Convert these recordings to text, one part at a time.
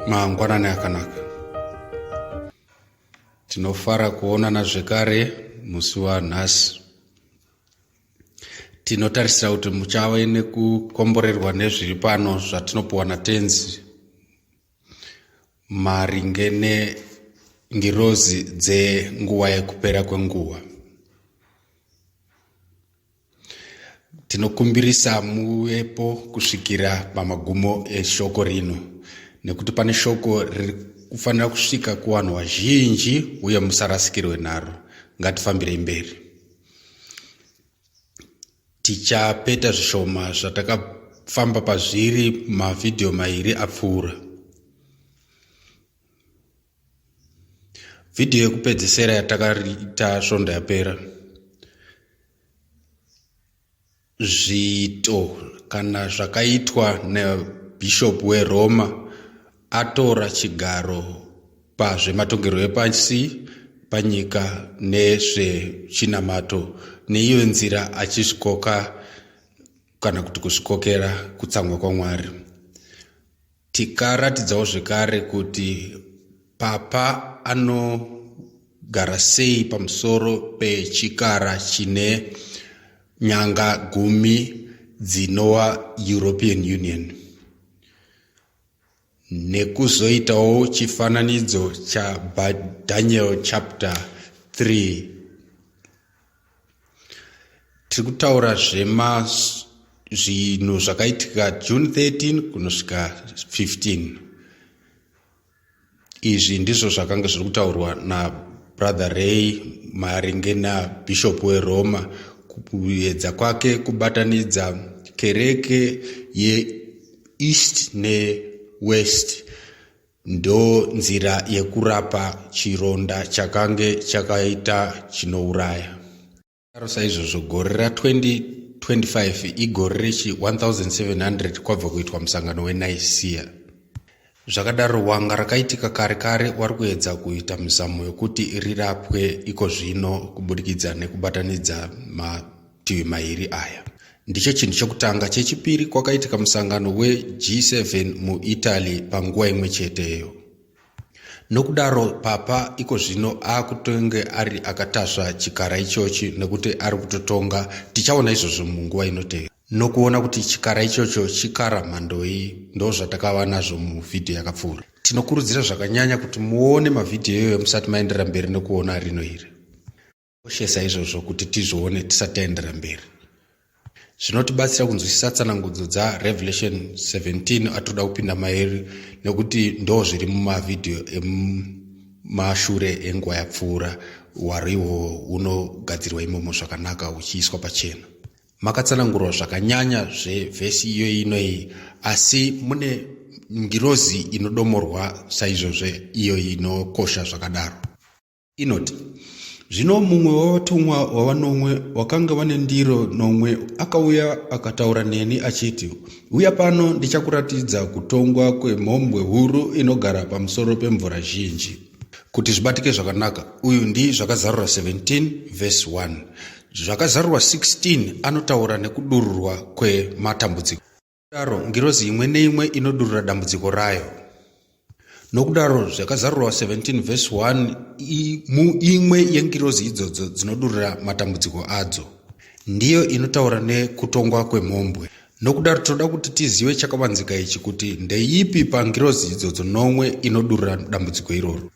Mangwanani akanaka. Tinofara kuonana zvekare musi wanhasi. Tinotarisira kuti muchave nekukomborerwa nezviri pano zvatinopiwa naTenzi maringe nengirozi dzenguva yekupera kwenguva. Tinokumbirisa muvepo kusvikira pamagumo eshoko rino nekuti pane shoko riri kufanira kusvika kuvanhu vazhinji uye musarasikirwe naro. Ngatifambirei mberi. Tichapeta zvishoma zvatakafamba pazviri mavhidhiyo mairi apfuura. Vhidhiyo yekupedzesera yatakaita svondo yapera zviito kana zvakaitwa nebishop weroma atora chigaro pazvematongerwo epasi panyika nezvechinamato neiyo nzira achizvikoka kana kuti kuzvikokera kutsamwa kwamwari Tikaratidzawo zvekare kuti papa anogara sei pamusoro pechikara chine nyanga gumi dzinova European Union nekuzoitawo chifananidzo chaDaniel chapter 3 Tiri kutaura zvema zvinhu zvakaitika June 13 kunosvika 15. Izvi ndizvo zvakanga zviri kutaurwa naBrother Ray maringe naBishop weRoma kuedza kwake kubatanidza kereke yeEast neWest Ndo nzira yekurapa chironda chakange chakaita chinouraya. Daro saizvozvo gore ra 2025 igore rechi 1700 kwabva kuitwa musangano weNicaea. Zvakadaro wanga rakaitika kare kare wari kuedza kuita mizamo yokuti rirapwe ikozvino kubudikidza nekubatanidza mativi mairi aya. Ndicho chinhu chokutanga. Chechipiri, kwakaitika musangano weG7 muItaly panguva imwe cheteyo. Nokudaro papa iko zvino akutenge ari akatasva chikara ichochi nekuti ari kutotonga. Tichaona izvozvo munguva inotevera. Nokuona kuti chikara ichocho chikara mhandoi ndozvatakava nazvo muvhidhiyo yakapfuura. Tinokurudzira zvakanyanya kuti muone mavhidhiyo iyoyo musati maenderera mberi nekuona rino iri. Koshesa izvozvo kuti tizvione tisati taendera mberi. Zvinotibatsira kunzwisisa tsanangudzo dzaRevelation 17 atinoda kupinda mairi nekuti ndo zviri mumavhidhiyo emumashure enguva yapfuura. Hwaro ihwohwo hunogadzirwa imomo zvakanaka huchiiswa pachena. Makatsanangurwa zvakanyanya zvevhesi iyoyi inoyi asi mune ngirozi inodomorwa saizvozvo iyo inokosha zvakadaro. Inoti, Zvino mumwe wavatumwa wavanomwe wakanga vane ndiro nomwe akauya akataura neni achiti, Uya pano ndichakuratidza kutongwa kwemhombwe huru inogara pamusoro pemvura zhinji. Kuti zvibatike zvakanaka, uyu ndi Zvakazarurwa 17 vhesi 1. Zvakazarurwa 16 anotaura nekudururwa kwematambudziko. Nokudaro, ngirozi imwe neimwe inodurura dambudziko rayo. Nokudaro, Zvakazarurwa 17 vhesi 1 imwe yengirozi idzodzo dzinodurura matambudziko adzo. Ndiyo inotaura nekutongwa kwemhombwe. Nokudaro, tinoda kuti tizive chakavanzika ichi kuti ndeipi pangirozi idzodzo nomwe inodurura dambudziko iroro.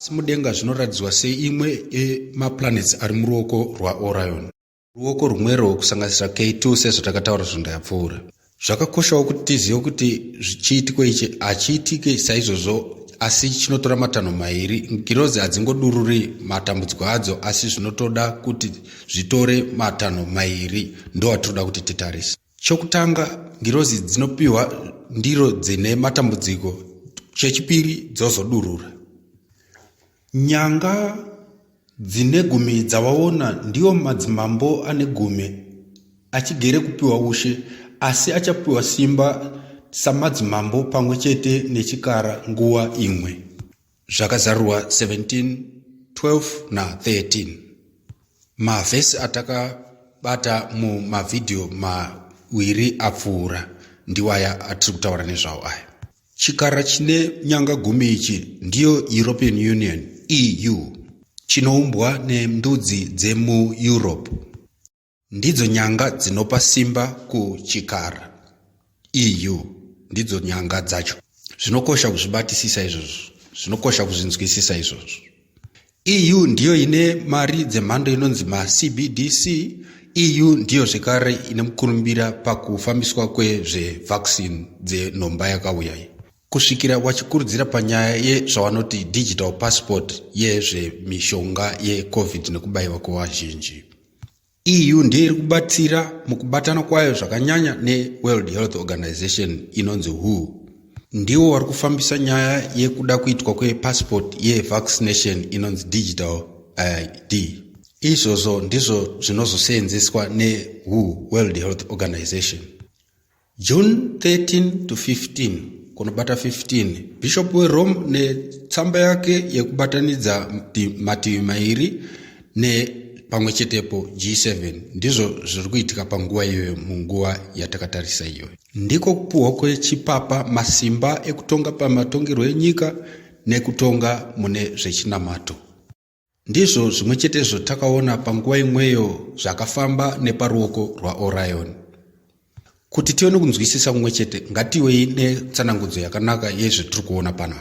Asi mudenga zvinoratidzwa seimwe yemaplanets ari muruoko rwaOrion. Ruoko rumwerwo kusanganisira K2 sezvatakataura svondo yapfuura. Zvakakoshawo kuti tizive kuti chiitiko ichi hachiitike saizvozvo asi chinotora matanho mairi. Ngirozi hadzingodururi matambudziko adzo asi zvinotoda kuti zvitore matanho mairi ndoatinoda kuti titarise. Chokutanga, ngirozi dzinopiwa ndiro dzine matambudziko, chechipiri dzozodurura. Nyanga dzine gumi dzawaona ndiwo madzimambo ane gumi achigere kupiwa ushe, asi achapiwa simba samadzimambo pamwe chete nechikara nguva imwe. Zvakazarurwa 17, 12 na 13. Mavhesi atakabata mumavhidhiyo maviri apfuura ndiwaya atiri kutaura nezvawo aya. Chikara chine nyanga gumi ichi ndiyo European Union, EU, chinoumbwa nendudzi dzemuEurope. Ndidzo nyanga dzinopa simba kuchikara. EU ndidzo nyanga dzacho. Zvinokosha kuzvibatisisa izvozvo. Zvinokosha kuzvinzwisisa izvozvo. EU ndiyo ine mari dzemhando inonzi maCBDC. EU ndiyo zvekare ine mukurumbira pakufambiswa kwezvevaccine dzenhomba yakauya iyi kusvikira wachikurudzira panyaya yezvavanoti digital passport yezvemishonga yecovid nekubayiwa kwevazhinji. EU ndiyo iri kubatsira mukubatana kwayo zvakanyanya neWorld Health Organization inonzi WHO. Ndiwo wari kufambisa nyaya yekuda kuitwa kwepassport yevaccination inonzi digital ID. Izvozvo ndizvo zvinozoseenzeswa neWHO, World Health Organization. June 13 to 15 kunobata 15 Bishop weRome netsamba yake yekubatanidza mativi mairi nepamwe chetepo G7 ndizvo zviri kuitika panguva iyoyo munguva yatakatarisa iyoyo. Ndiko kupuhwa kwechipapa masimba ekutonga pamatongerwo enyika nekutonga mune zvechinamato. Ndizvo zvimwe chetezvo takaona panguva imweyo zvakafamba neparuoko rwaOrion. Kuti tive nokunzwisisa kumwe chete, ngatiwei netsanangudzo yakanaka yezvetiri kuona pano.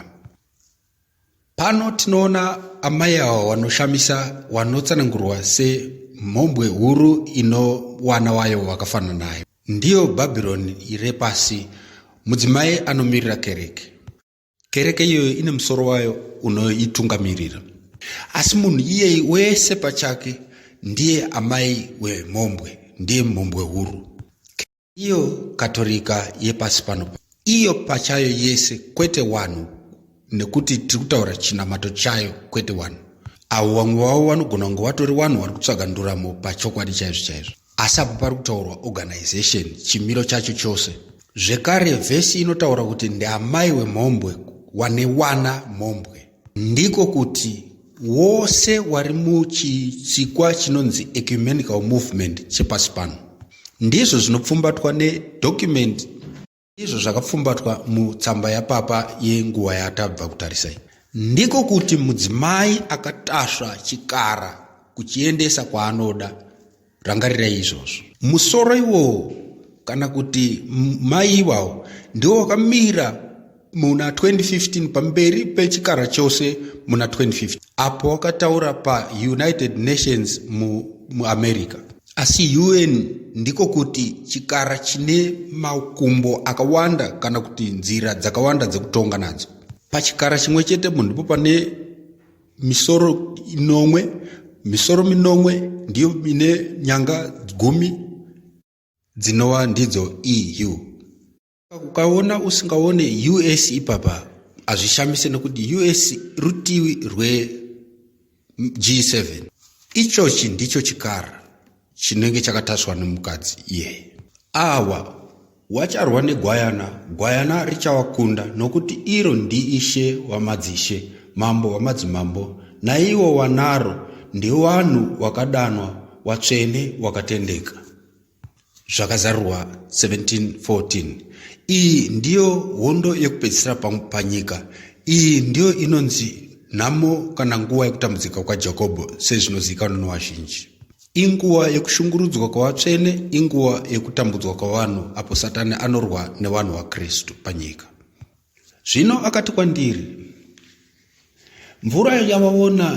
Pano tinoona amai ava wanoshamisa wanotsanangurwa semhombwe huru ino wana wayo wakafanana nayo. Ndiyo Bhabhironi repasi, mudzimai anomirira kereke. Kereke iyoyo ine musoro wayo unoitungamirira. Asi munhu iyeyi wese pachake ndiye amai wemhombwe, ndiye mhombwe huru. Iyo Katorika yepasi pano, iyo pachayo yese, kwete wanhu, nekuti tiri kutaura chinamato chayo, kwete wanhu. Avo vamwe vavo vanogona kunge vatori vanhu vari kutsvaga nduramo pachokwadi chaizvo chaizvo. Asi apo pari kutaurwa organization, chimiro chacho chose. Zvekare vhesi inotaura kuti ndiamai wemhombwe wane wana mhombwe. Ndiko kuti wose wari muchitsikwa chinonzi ecumenical movement chepasi pano. Ndizvo zvinopfumbatwa nedocument Ndizvo zvakapfumbatwa mutsamba yapapa yenguva yatabva kutarisa iyi. Ndiko kuti mudzimai akatasva chikara kuchiendesa kwaanoda. Rangarirai izvozvo. Musoro iwowo kana kuti mai iwawo ndiwo wakamira muna 2015 pamberi pechikara chose muna 2015 apo wakataura paUnited Nations muAmerica. Asi UN ndiko kuti chikara chine makumbo akawanda kana kuti nzira dzakawanda dzekutonga nadzo. Pachikara chimwe chete munhu ndipo pane misoro inomwe, misoro minomwe ndiyo ine nyanga gumi dzinova ndidzo EU. Ukaona usingaone US ipapa hazvishamise nekuti US rutivi rwe G7. Ichochi ndicho chikara chinenge chakataswa nemukadzi iyeye. Awa wacharwa negwayana, gwayana richawakunda nokuti iro ndiishe wamadzishe, mambo wamadzimambo, naiwo wanaro ndiwanhu wakadanwa, watsvene wakatendeka. Zvakazarurwa 1714. Iyi ndiyo hondo yekupedzisira panyika. Iyi ndiyo inonzi nhamo kana nguva yekutambudzika kwaJakobho sezvinozivikanwa nevazhinji. Inguva yekushungurudzwa kwavatsvene, inguva yekutambudzwa kwavanhu apo Satani anorwa nevanhu vaKristu panyika. Zvino akati kwandiri, Mvura yavaona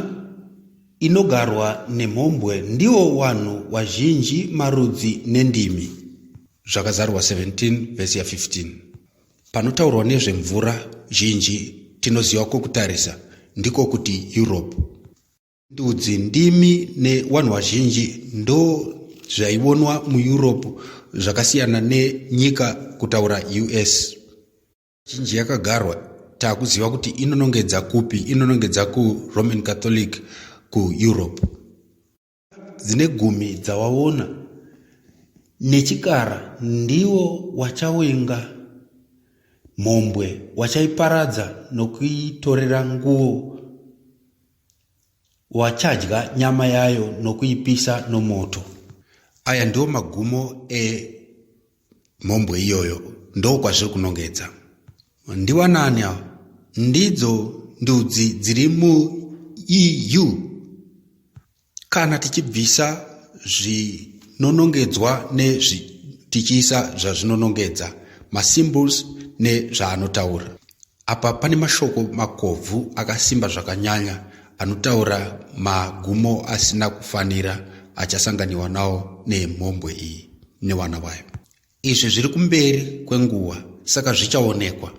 inogarwa nemhombwe ndiwo wanhu wazhinji, marudzi nendimi. Zvakazarurwa 17 vhesi ya 15. Panotaurwa nezvemvura zhinji tinoziva kwekutarisa, ndiko kuti Europe. Ndudzi, ndimi newanhu wazhinji ndo zvaionwa muEurope zvakasiyana nenyika kutaura US. Zhinji yakagarwa takuziva kuti inonongedza kupi, inonongedza kuRoman Catholic kuEurope. Dzine gumi dzawaona nechikara ndiwo wachawenga mhombwe wachaiparadza nokuitorera nguo wachadya nyama yayo nokuipisa nomoto. Aya ndiwo magumo emhombwe iyoyo, ndokwazviri kunongedza. Ndiwanani ava? Ndidzo ndudzi dziri muEU. Kana tichibvisa zvinonongedzwa nezvi tichiisa zvazvinonongedza, masymbols nezvaanotaura. Apa pane mashoko makobvu akasimba zvakanyanya anotaura magumo asina kufanira achasanganiwa nawo nemhombwe iyi newana wayo. Izvi zviri kumberi kwenguva saka zvichaonekwa.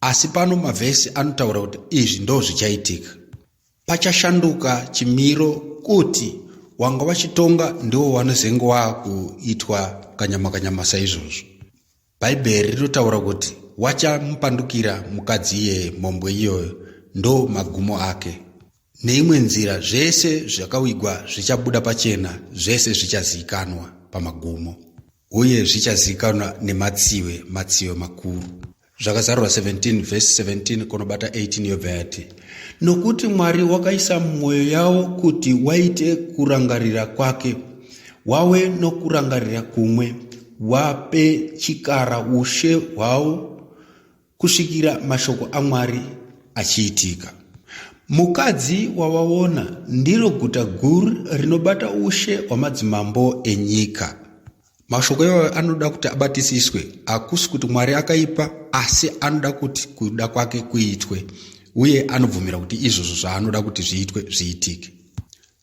Asi pano mavhesi anotaura kuti izvi ndo zvichaitika. Pachashanduka chimiro kuti wanga wachitonga ndiwo wanozenge wakuitwa kanyama kanyama saizvozvo. Bhaibheri rinotaura kuti wachamupandukira mukadzi iyeye mhombwe iyoyo ndo magumo ake. Neimwe nzira zvese zvakawigwa zvichabuda pachena zvese zvichaziikanwa pamagumo uye zvichaziikanwa nematsive matsive makuru. Zvakazarurwa 17 vhesi 17 kunobata 18 yobva yati nokuti Mwari wakaisa mumwoyo yavo kuti waite kurangarira kwake wawe nokurangarira kumwe wape chikara ushe hwavo kusvikira mashoko aMwari achiitika. Mukadzi wawaona ndiro guta guru rinobata ushe hwamadzimambo enyika. Mashoko iwayo anoda kuti abatisiswe. Hakusi kuti Mwari akaipa, asi anoda kuti kuda kwake kuitwe, uye anobvumira kuti izvozvo zvaanoda kuti zviitwe zviitike.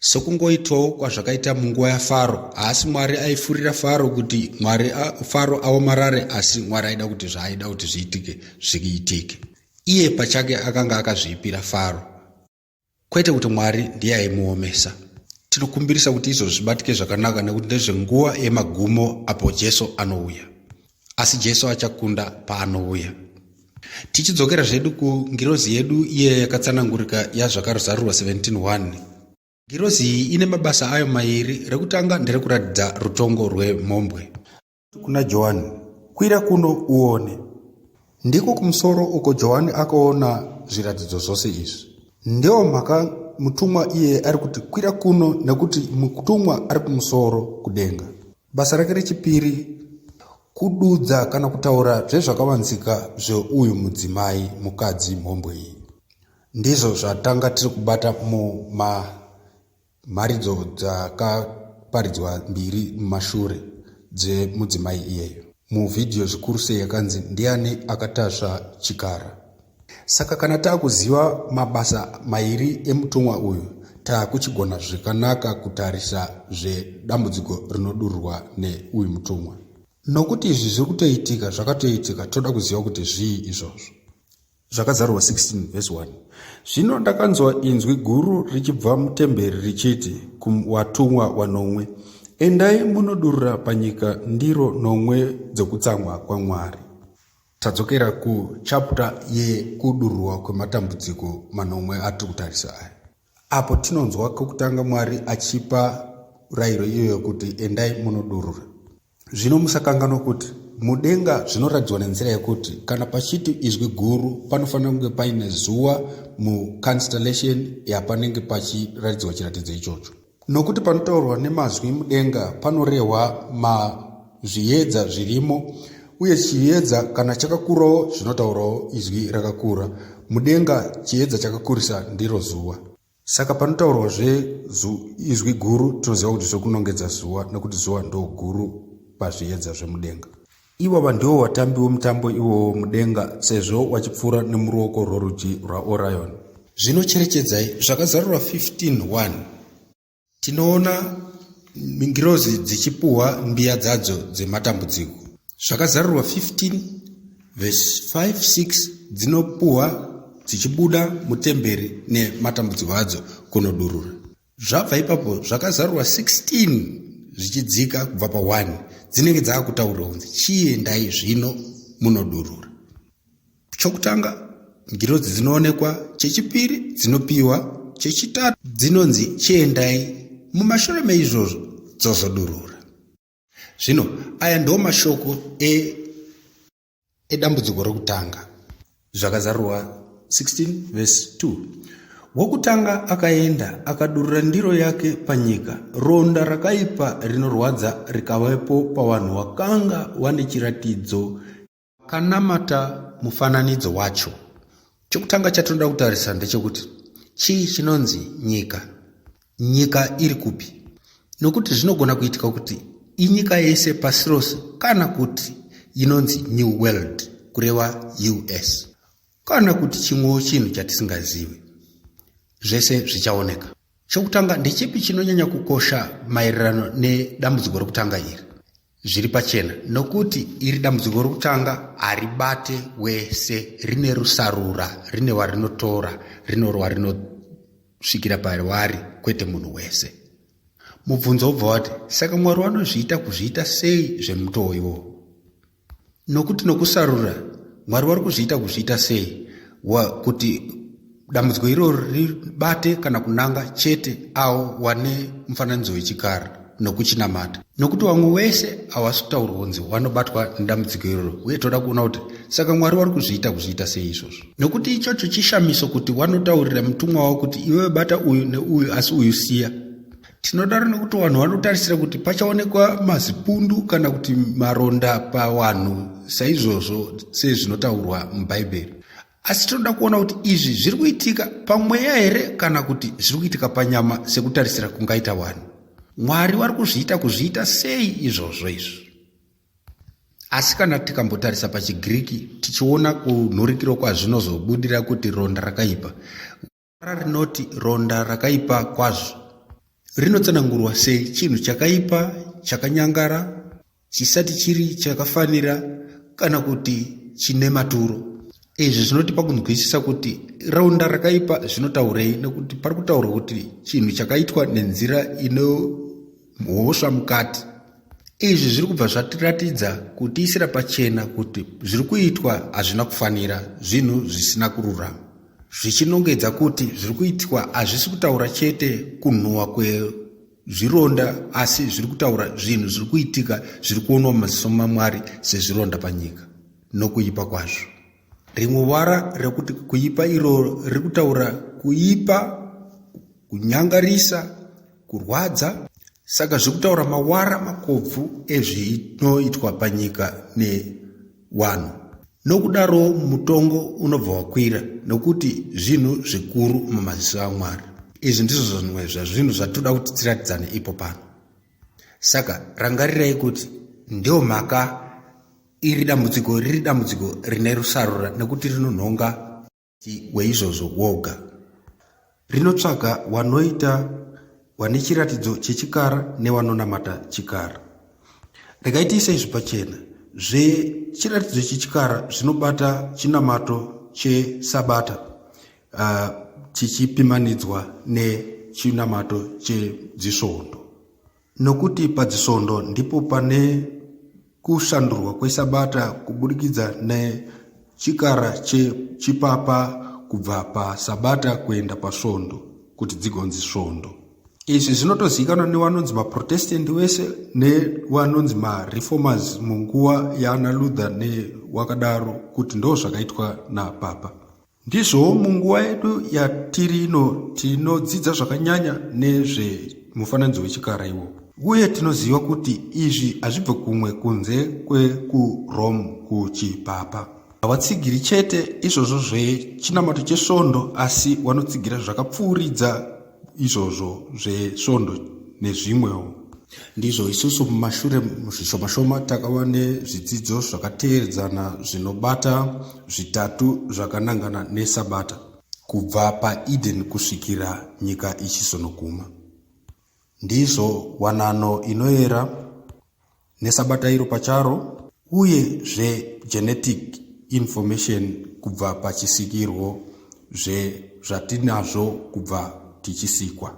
Sokungoitwawo kwazvakaita munguva yaFaro, haasi Mwari aifurira Faro kuti Mwari Faro aomarare, asi Mwari aida kuti zvaaida kuti zviitike zviitike. Iye pachake akanga akazviipira Faro, kwete kuti Mwari ndiye aimuomesa. Tinokumbirisa kuti izvozvo zvibatike zvakanaka nekuti ndezvenguva yemagumo apo Jesu anouya. Asi Jesu achakunda paanouya. Tichidzokera zvedu kungirozi yedu iye yakatsanangurika yaZvakaruzarurwa 17:1. Ngirozi iyi ine mabasa ayo mairi, rekutanga nderekuratidza rutongo rwemhombwe. Kuna Johani, kwira kuno uone. Ndiko kumusoro uko Johani akaona zviratidzo zvose izvi. Ndiyo mhaka mutumwa iye ari kuti kwira kuno nekuti mutumwa ari kumusoro kudenga. Basa rake rechipiri kududza kana kutaura zvezvakavanzika zveuyu mudzimai mukadzi mhombwe iyi. Ndizvo zvatanga tiri kubata mumamharidzo dzakaparidzwa mbiri mumashure dzemudzimai iyeyo. Muvhidhiyo zvikuru sei yakanzi Ndiani Akatasva Chikara? Saka kana taakuziva mabasa mairi emutumwa uyu, taakuchigona zvakanaka kutarisa zvedambudziko rinodururwa neuyu mutumwa. Nokuti izvi zviri kutoitika, zvakatoitika, toda kuziva kuti zvii izvozvo. Zvakazarurwa 16 vhesi 1. Zvino ndakanzwa inzwi guru richibva mutemberi richiti kuwatumwa wanomwe, Endai munodurura panyika ndiro nomwe dzokutsamwa kwaMwari. Tadzokera kuchapter yekudururwa kwematambudziko manomwe atiri kutarisa aya. Apo tinonzwa kokutanga Mwari achipa rayiro iyoyo kuti endai munodurura. Zvino musakanganwa kuti mudenga zvinoratidzwa nenzira yekuti kana pachiti izwi guru panofanira kunge paine zuva muconstellation yapanenge pachiratidzwa chiratidzo ichocho. Nokuti panotaurwa nemazwi mudenga panorehwa mazviyedza zvirimo uye chiedza kana chakakurawo zvinotaurawo izwi rakakura. Mudenga chiedza chakakurisa ndiro zuva. Saka panotaurwa zveizwi guru tinoziva kuti zviri kunongedza zuva nekuti zuva ndo guru pazviedza zvemudenga. Ivava ndivo vatambi vomutambo iwowo mudenga sezvo wachipfuura nemuruoko rworudyi rwaOrion. Zvino cherechedzai Zvakazarurwa 15:1. Tinoona ngirozi dzichipuhwa mbiya dzadzo dzematambudziko. Zvakazarurwa 15 vhesi 5 6 dzinopuhwa dzichibuda mutemberi nematambudziko adzo kunodurura. Zvabva ipapo zvakazarurwa 16 zvichidzika kubva pa1 dzinenge dzakutaurwa kunzi chiendai zvino munodurura. Chokutanga ngirozi dzinoonekwa, chechipiri dzinopiwa, chechitatu dzinonzi chiendai mumashure meizvozvo dzozodurura. Zvino aya ndo mashoko e edambudziko rokutanga. Zvakazarurwa 16 vhesi 2. Wokutanga akaenda akadurura ndiro yake panyika, ronda rakaipa rinorwadza rikavepo pavanhu wakanga wane chiratidzo. Vakanamata mufananidzo wacho. Chokutanga chatinoda kutarisa ndechekuti chii chinonzi nyika? Nyika iri kupi? Nokuti zvinogona kuitika kuti inyika yese pasi rose kana kuti inonzi New World kureva US kana kuti chimwewo chinhu chatisingazivi. Zvese zvichaoneka. Chokutanga ndechipi chinonyanya kukosha maererano nedambudziko rokutanga iri? Zviri pachena nokuti iri dambudziko rokutanga haribate wese, rine rusarura, rine warinotora, rine rwarinosvikira pawari, kwete munhu wese. Mubvunzo wobva wati, saka Mwari vanozviita kuzviita sei zvemutoo iwowo? Nokuti nokusarura, Mwari vari kuzviita kuzviita sei wa, kuti dambudziko iroro ribate kana kunanga chete awo wane mufananidzo wechikara nokuchinamata? Nokuti vamwe wese hawasi kutaurwa kunzi wanobatwa nedambudziko iroro, uye toda kuona kuti saka Mwari vari kuzviita kuzviita sei izvozvo. Nokuti ichocho chishamiso kuti wanotaurira mutumwa wavo kuti iwewe bata uyu neuyu asi uyu siya. Tinodaro nekuti vanhu vanotarisira kuti pachaonekwa mazipundu kana kuti maronda pavanhu saizvozvo sezvinotaurwa muBhaibheri. Asi tinoda kuona kuti izvi zviri kuitika pamweya here kana kuti zviri kuitika panyama sekutarisira kungaita vanhu. Mwari vari kuzviita kuzviita sei izvozvo izvi? Asi kana tikambotarisa pachiGiriki tichiona kunhurikiro kwazvinozobudira kuti ronda rakaipa, Vara rinoti ronda rakaipa kwazvo rinotsanangurwa sechinhu chakaipa, chakanyangara, chisati chiri chakafanira kana kuti chine maturo. Izvi zvinotipa kunzwisisa kuti ronda rakaipa zvinotaurei nekuti pari kutaurwa kuti chinhu chakaitwa nenzira ine mhosva mukati. Izvi zviri kubva zvatiratidza kutiisira pachena kuti zviri kuitwa hazvina kufanira, zvinhu zvisina kururama. Zvichinongedza kuti zviri kuitwa hazvisi kutaura chete kunhuwa kwezvironda asi zviri kutaura zvinhu zviri kuitika zviri kuonwa mumaziso maMwari sezvironda panyika nokuipa kwazvo. Rimwe vara rekuti kuipa iroro riri kutaura kuipa, kunyangarisa, kurwadza. Saka zviri kutaura mawara makobvu ezvinoitwa panyika newanhu. Nokudaro mutongo unobva wakwira nokuti zvinhu zvikuru mumaziso aMwari. Izvi ndizvo zvimwe zvezvinhu zvatinoda kuti tiratidzane ipo pano. Saka rangarirai kuti ndiyo mhaka iri dambudziko riri dambudziko rine rusarura nekuti rinonhonga weizvozvo woga. Rinotsvaga wanoita wane chiratidzo chechikara newanonamata chikara. Regai tiise izvi pachena. Zvechiratidzo chechikara zvinobata chinamato chesabata chichipimanidzwa nechinamato chedzisvondo. Nokuti padzisvondo ndipo pane kushandurwa kwesabata kuburikidza nechikara chechipapa kubva pasabata kuenda pasvondo kuti dzigonzi svondo. Izvi zvinotozivikanwa nevanonzi maProtestant wese nevanonzi maReformers munguva yaana Luther newakadaro kuti ndo zvakaitwa napapa. Ndizvowo munguva yedu yatiri ino tinodzidza zvakanyanya nezvemufananidzo wechikara iwowo. Uye tinoziva kuti izvi hazvibve kumwe kunze kwekuRome kuchipapa. Havatsigiri chete izvozvo zvechinamato chesvondo asi vanotsigira zvakapfuuridza izvozvo zvesvondo nezvimwewo. Ndizvo isusu mumashure zvishoma-shoma takava nezvidzidzo zvakateeredzana zvinobata zvitatu zvakanangana neSabata kubva paEden kusvikira nyika ichizonoguma. Ndizvo wanano inoera neSabata iro pacharo uye zvegenetic information kubva pachisikirwo zvezvatinazvo kubva tichisikwa.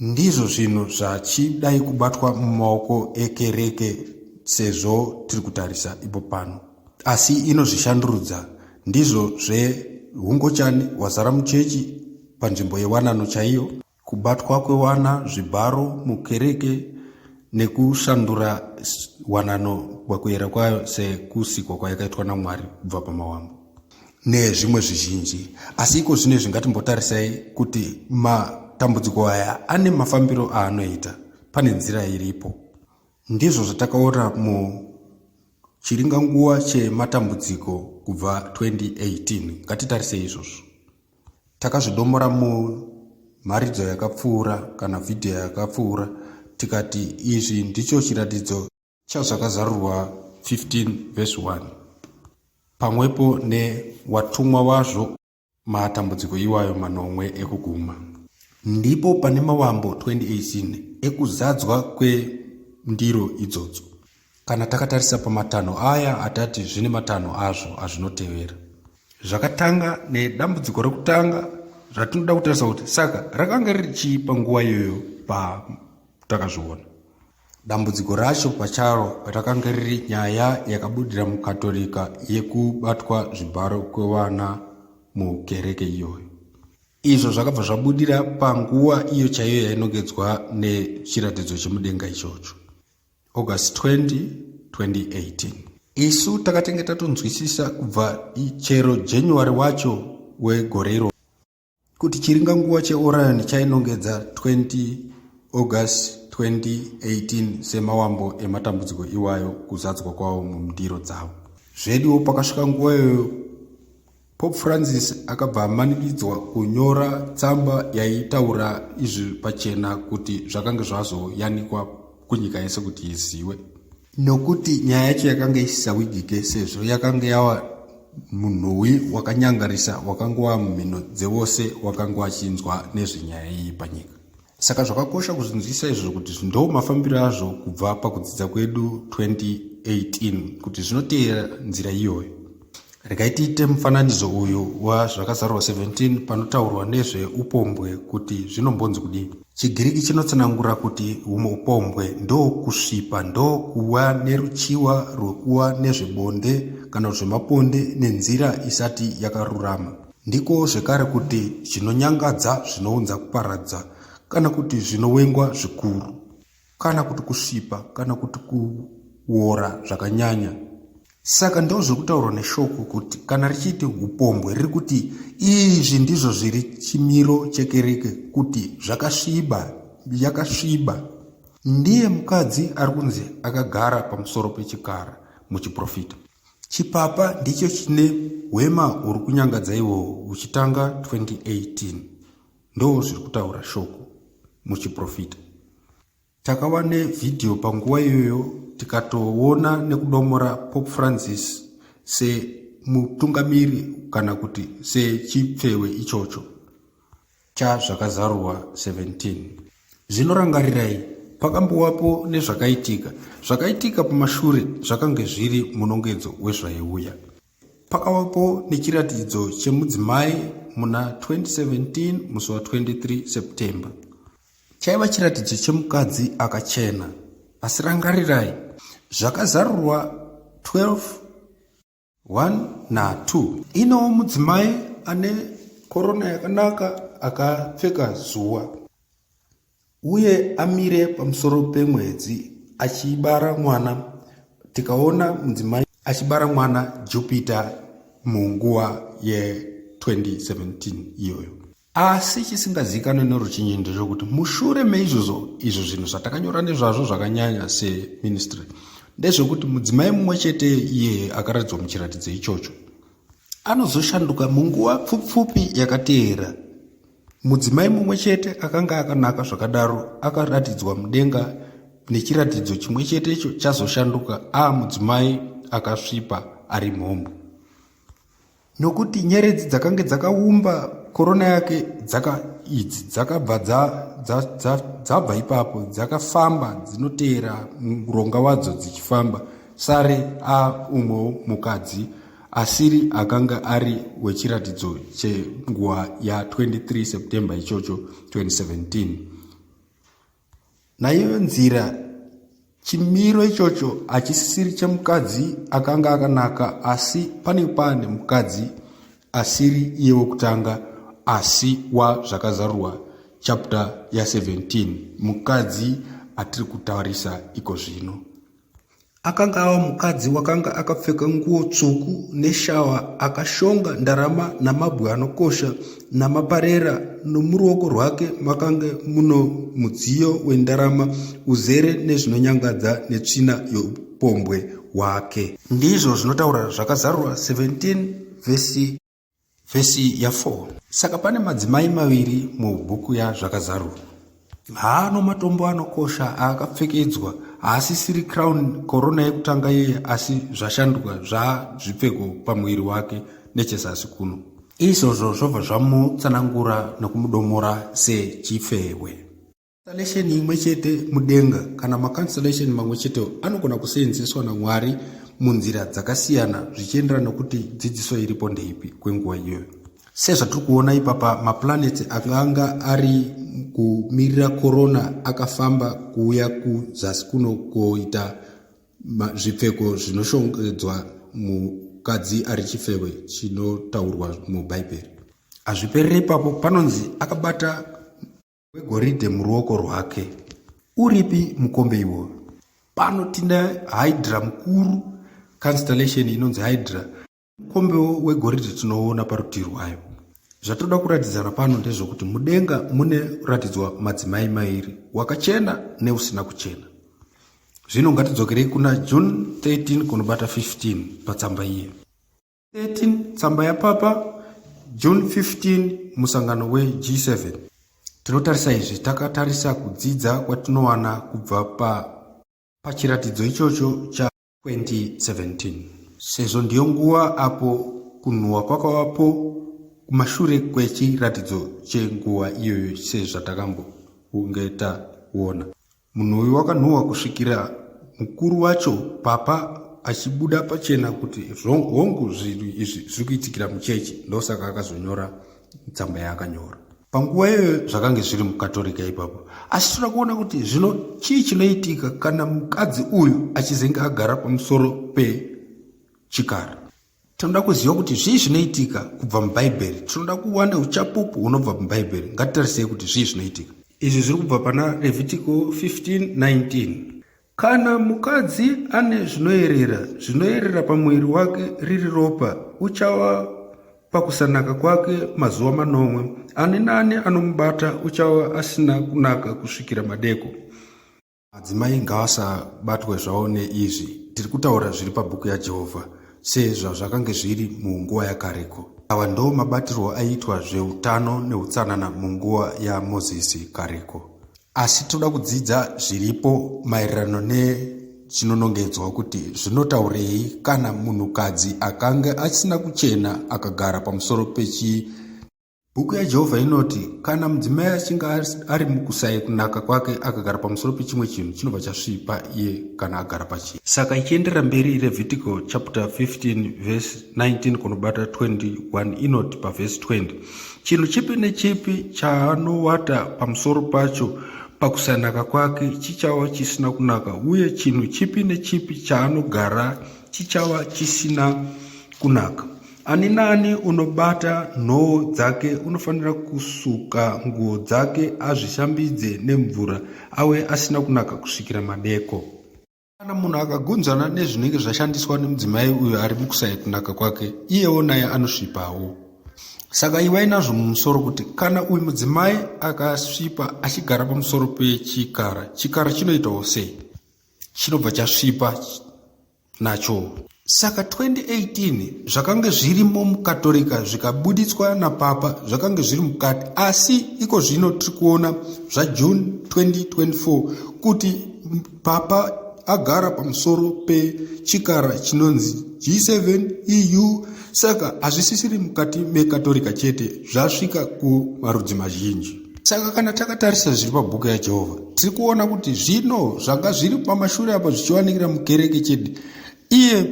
Ndizvo zvinhu zvachidai kubatwa mumaoko ekereke sezvo tiri kutarisa ipo pano. Asi inozvishandurudza. Ndizvo zvehungochani hwazara muchechi panzvimbo yewanano chaiyo. Kubatwa kwewana zvibharo mukereke nekushandura wanano pakuyera kwayo sekusikwa kwayakaitwa naMwari kubva pamawambo nezvimwe zvizhinji. Asi iko zvino izvi ngatimbotarisai kuti matambudziko aya ane mafambiro aanoita. Pane nzira iripo. Ndizvo zvatakaona mu Chiringanguva chematambudziko kubva 2018. Ngatitarisei izvozvo. Takazvidomora mumharidzo yakapfuura kana vhidhiyo yakapfuura tikati izvi ndicho chiratidzo chaZvakazarurwa 15 vhesi 1 pamwepo newatumwa wazvo matambudziko iwayo manomwe ekuguma. Ndipo pane mavambo 2018 ekuzadzwa kwendiro idzodzo. Kana takatarisa pamatanho aya atati zvine matanho azvo azvinotevera. Zvakatanga nedambudziko rekutanga ratinoda kutarisa kuti saka rakanga riri chii panguva iyoyo patakazviona. Dambudziko racho pacharo rakanga riri nyaya yakabudira muKatorika yekubatwa zvibharo kwevana mukereke iyoyo. Izvo zvakabva zvabudira panguva iyo chaiyo yainongedzwa nechiratidzo chemudenga ichocho. August 20, 2018. Isu takatenge tatonzwisisa kubva chero January wacho wegore iro kuti chiringanguva cheOrion chainongedza 20 August 2018 semawambo ematambudziko iwayo kuzadzwa kwawo mundiro dzavo. Zveduwo pakasvika nguva iyoyo Pope Francis akabva amanikidzwa kunyora tsamba yaitaura izvi pachena kuti zvakange zvazoyanikwa kunyika yese kuti iziwe. Nokuti nyaya yacho yakanga isisawigike sezvo yakanga yava munhuwi wakanyangarisa wakanga wava mumhino dzevose wakanga wachinzwa nezvenyaya iyi panyika. Saka zvakakosha kuzvinzwisa izvo kuti ndo mafambiro azvo kubva pakudzidza kwedu 2018 kuti zvinoteera nzira iyoyo. Regai tiite mufananidzo uyu waZvakazarurwa 17 panotaurwa nezveupombwe kuti zvinombonzi kudii. ChiGiriki chinotsanangura kuti humwe upombwe ndokusvipa, ndokuva neruchiwa rwekuva nezvebonde kana zvemaponde nenzira isati yakarurama. Ndiko zvekare kuti zvinonyangadza zvinounza kuparadza kana kuti zvinowengwa zvikuru. Kana kuti kusvipa kana kuti kuwora zvakanyanya. Saka ndozviri kutaurwa neshoko kuti kana richiti upombwe riri kuti izvi ndizvo zviri chimiro chekereke kuti zvakasviba, yakasviba. Ndiye mukadzi ari kunzi akagara pamusoro pechikara muchiprofita. Chipapa ndicho chine hwema huri kunyangadza ihwohwo huchitanga 2018. Ndo zviri kutaura shoko muchiprofita. Takava nevhidhiyo panguva iyoyo tikatoona nekudomora Pope Francis semutungamiri kana kuti sechipfewe ichocho chaZvakazarurwa 17. Zvino rangarirai, pakambovapo nezvakaitika. Zvakaitika pamashure zvakange zviri munongedzo wezvaiuya. Pakavapo nechiratidzo chemudzimai muna 2017 musi wa 23 September. Chaiva chiratidzo chemukadzi akachena. Asi rangarirai, Zvakazarurwa 12, 1 na 2. Inowo mudzimai ane korona yakanaka akapfeka zuva. Uye amire pamusoro pemwedzi achibara mwana. Tikaona mudzimai achibara mwana Jupiter munguva ye 2017 iyoyo. Asi chisingazivikanwe noruzhinji ndechekuti mushure meizvozvo izvo zvinhu zvatakanyora nezvazvo zvakanyanya seministry ndezvekuti mudzimai mumwe chete iyeye akaratidzwa muchiratidzo ichocho anozoshanduka munguva pfupfupi yakateera. Mudzimai mumwe chete akanga akanaka zvakadaro akaratidzwa mudenga nechiratidzo chimwe chetecho chazoshanduka aamudzimai akasvipa ari mhombwe. Nokuti nyeredzi dzakange dzakaumba korona yake dzaka idzi dzakabva dzabva dza, dza, dza ipapo dzakafamba dzinoteera muronga wadzo dzichifamba sare a umwewo mukadzi asiri akanga ari wechiratidzo chenguva ya 23 September ichocho 2017. Naiyoyo nzira chimiro ichocho hachisisiri chemukadzi akanga akanaka asi pane pane mukadzi asiri iye wekutanga asi wazvakazarurwa chapter ya 17 mukadzi atiri kutarisa iko zvino. Akanga ava mukadzi wakanga akapfeka nguo tsvuku neshawa, akashonga ndarama namabwe anokosha namaparera, nomuruoko rwake makanga muno mudziyo wendarama uzere nezvinonyangadza netsvina youpombwe wake. Ndizvo zvinotaura Zvakazarurwa 17 vhesi vhesi ya4. Saka pane madzimai maviri mubhuku yaZvakazarurwa. Haano matombo anokosha aakapfekedzwa, haasisiri crown korona yekutanga iye, asi zvashanduka zvazvipfeko pamuviri wake nechezasi kuno. Izvozvo zvobva zvamutsanangura nekumudomora sechifewe. Constellation imwe chete mudenga kana maconstellation mamwe chetewo anogona kuseenzeswa naMwari munzira dzakasiyana zvichienderana nokuti dzidziso iripo ndeipi kwenguva iyoyo. Sezvatiri kuona ipapa, maplanets akanga ari kumirira korona akafamba kuuya kuzasi kuno koita zvipfeko zvinoshongedzwa mukadzi ari chifewe chinotaurwa muBhaibheri. Hazviperere ipapo, panonzi akabata wegoridhe muruoko rwake. Uripi mukombe iwoyo? Pano tine Hydra mukuru, constellation inonzi Hydra. Mukombewo wegoridhe tinoona parutivi rwayo. Zvatoda kuratidzana pano ndezvokuti mudenga mune kuratidzwa madzimai mairi, wakachena neusina kuchena. Zvino ngatidzokerei kuna June 13 kunobata 15 patsamba iye. 13 tsamba yapapa June 15 musangano weG7. Tinotarisa izvi takatarisa kudzidza kwatinowana kubva pa pachiratidzo ichocho cha 2017 sezvo ndiyo nguva apo kunhuhwa kwakavapo kumashure kwechiratidzo chenguva iyoyo sezvatakambounge taona. Munhu uyu wakanhuhwa kusvikira mukuru wacho papa achibuda pachena kuti hongu zvinhu izvi zviri kuitikira muchechi, ndosaka akazonyora tsamba yaakanyora. Panguva iyoyo zvakange zviri muKatorika ipapo. Asi toda kuona kuti zvino chii chinoitika kana mukadzi uyu achizenge agara pamusoro pechikara. Tinoda kuziva kuti zvii zvinoitika kubva muBhaibheri. Tinoda kuva neuchapupu hunobva muBhaibheri. Ngatitarisei kuti zvii zvinoitika. Izvi zviri kubva pana Revhitiko 15:19. Kana mukadzi ane zvinoerera, zvinoerera pamuviri wake riri ropa, uchava pakusanaka kwake mazuva manomwe. Ani naani anomubata uchava asina kunaka kusvikira madeko. Madzimai ngavasabatwe zvavo neizvi. Tiri kutaura zviri pabhuku yaJehovha sezvazvakange zviri munguva yakareko. Awa ndo mabatirwo aiitwa zveutano neutsanana munguva yaMozisi kareko. Asi toda kudzidza zviripo maererano nechinonongedzwa kuti zvinotaurei kana munhukadzi akange asina kuchena akagara pamusoro pechi. Bhuku yaJehovha inoti kana mudzimai achinge ari mukusai kunaka kwake akagara pamusoro pechimwe chinhu chinobva chasvipa iye kana agara pachiri. Saka ichienderera mberi Revhitiko chapter 15 verse 19 kunobata 21 inoti pavhesi 20 Chinhu chipi nechipi chaanowata pamusoro pacho pakusanaka kwake chichava chisina kunaka, uye chinhu chipi nechipi chaanogara chichava chisina kunaka. Ani naani unobata nhoo dzake unofanira kusuka nguo dzake azvishambidze nemvura, ave asina kunaka kusvikira madeko. Kana munhu akagunzvana nezvinenge zvashandiswa nemudzimai uyo ari mukusaya kunaka kwake, iyewo naye anosvipawo. Saka ivai nazvo mumusoro kuti kana uyu mudzimai akasvipa achigara pamusoro pechikara, chikara chinoitawo sei? Chinobva chasvipa nacho. Saka 2018 zvakange zvirimo muKatorika zvikabuditswa napapa zvakange zviri mukati, asi iko zvino tiri kuona zvaJune 2024 kuti papa agara pamusoro pechikara chinonzi G7 EU. Saka hazvisisiri mukati meKatorika chete, zvasvika kumarudzi mazhinji. Saka kana takatarisa zviri pabhuku yaJehovha, tiri kuona kuti zvino zvanga zviri pamashure apo zvichiwanikira mukereke chete, iye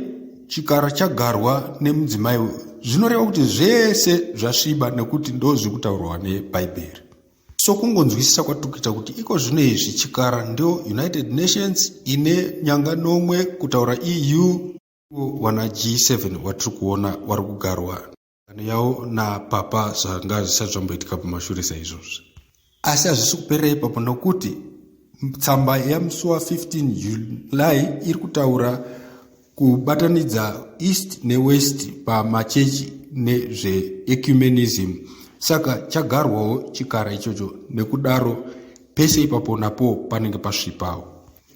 chikara chagarwa nemudzimai uyu, zvinoreva kuti zvese zvasviba nekuti ndo zviri kutaurwa neBhaibheri. Sokungonzwisisa kwatiri kuita kuti iko zvino izvi chikara ndio United Nations ine nyanga nomwe kutaura EU, wana G7 watiri kuona wari kugarwa Sangano yavo napapa zvanga zvisati zvamboitika pamashure saizvozvi. Asi hazvisi kuperera ipapo nokuti tsamba yamusi wa15 July iri kutaura kubatanidza East neWest pamachechi nezveecumenism. Saka chagarwawo chikara ichocho nekudaro pese ipapo napo panenge pasvipawo.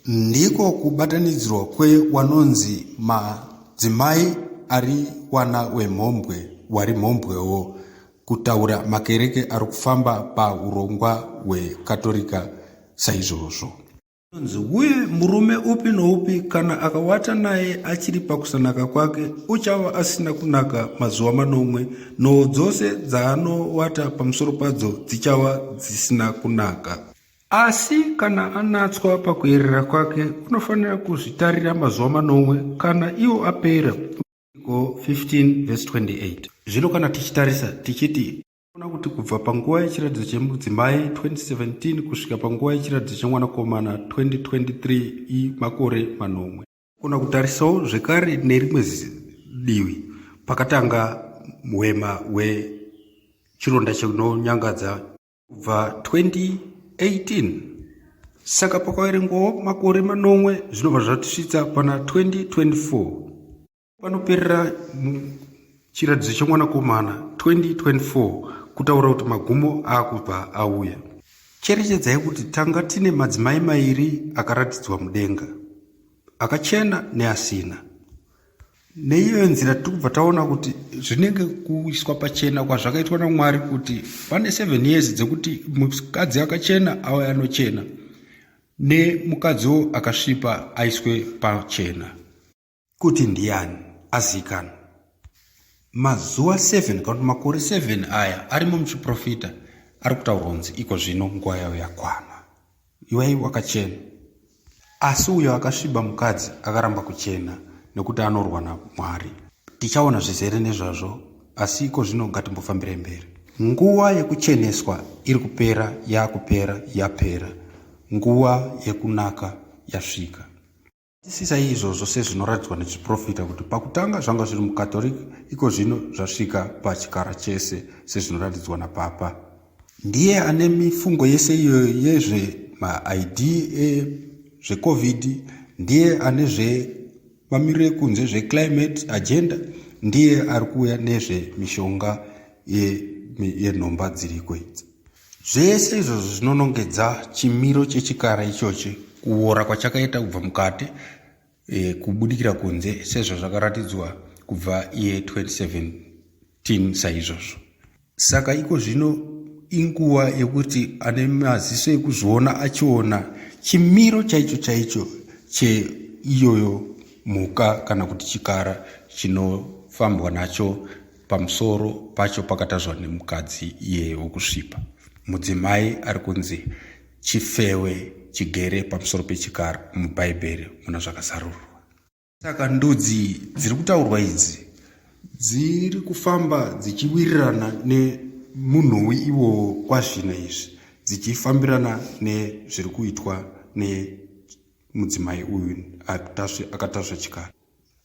Ndiko kubatanidzirwa kwewanonzi madzimai ari wana wemhombwe wari mhombwewo kutaura makereke ari kufamba pahurongwa hwekatorika saizvozvo. Zvinonzi, Uye murume upi noupi kana akawata naye achiri pakusanaka kwake, uchava asina kunaka mazuva manomwe, nhoo dzose dzaanowata pamusoro padzo dzichava dzisina kunaka. Asi kana anatswa pakuyerera kwake, unofanira kuzvitarira mazuva manomwe, kana iwo apera. 15 vhesi 28. Zvino kana tichitarisa tichiti ona kuti kubva panguva yechiratidzo chemudzimai 2017 kusvika panguva yechiratidzo chemwanakomana 2023 imakore manomwe. Kona kutarisawo zvekare nerimwe divi pakatanga hwema hwechironda chinonyangadza kubva 2018 saka pakaverengwawo makore manomwe zvinobva zvatisvitsa pana 2024 panoperera chiratidzo chemwanakomana 2024 kutaura kuti magumo akubva auya cherechedzai kuti tanga tine madzimai mairi akaratidzwa mudenga akachena neasina Neiyoyo nzira tiri kubva taona kuti zvinenge kuiswa pachena kwazvakaitwa naMwari kuti pane 7 years dzekuti mukadzi akachena auye anochena nemukadziwo akasvipa aiswe pachena kuti ndiyani azikanwa. Mazuva 7 kana kuti makore 7 aya arimo muchiprofita ari kutaurwa kunzi iko zvino nguva yayo yakwana. Iwai wakachena. Asi uyo akasviba mukadzi akaramba kuchena nekuti anorwa naMwari. Tichaona zvizere nezvazvo asi iko zvino ngatimbofambirei mberi. Nguva yekucheneswa iri kupera yakupera yapera. Nguva yekunaka yasvika. Batisisai izvozvo sezvinoratidzwa nechiprofita kuti pakutanga zvanga zviri muCatholic iko zvino zvasvika pachikara chese sezvinoratidzwa napapa. Ndiye ane mifungo yese iyoyo yezve maID ezveCovid, ndiye ane zvemamiriro ekunze zveclimate agenda, ndiye ari kuuya nezvemishonga yenhomba dziriko idzi. Zvese izvozvo zvinonongedza chimiro chechikara ichochi, kuora kwachakaita kubva mukati e, kubudikira kunze sezvazvakaratidzwa kubva iye 2017 saizvozvo. Saka iko zvino inguva yekuti ane maziso ekuzviona achiona chimiro chaicho chaicho cheiyoyo mhuka kana kuti chikara chinofambwa nacho Pamusoro pacho pakatasvwa nemukadzi iyeye wokusvipa. Mudzimai ari kunzi chifewe chigere pamusoro pechikara muBhaibheri muna Zvakazarurwa. Saka ndudzi dziri kutaurwa idzi dziri kufamba dzichiwirirana nemunhuwi iwowo kwazvino izvi dzichifambirana nezviri kuitwa nemudzimai uyu akatasva chikara.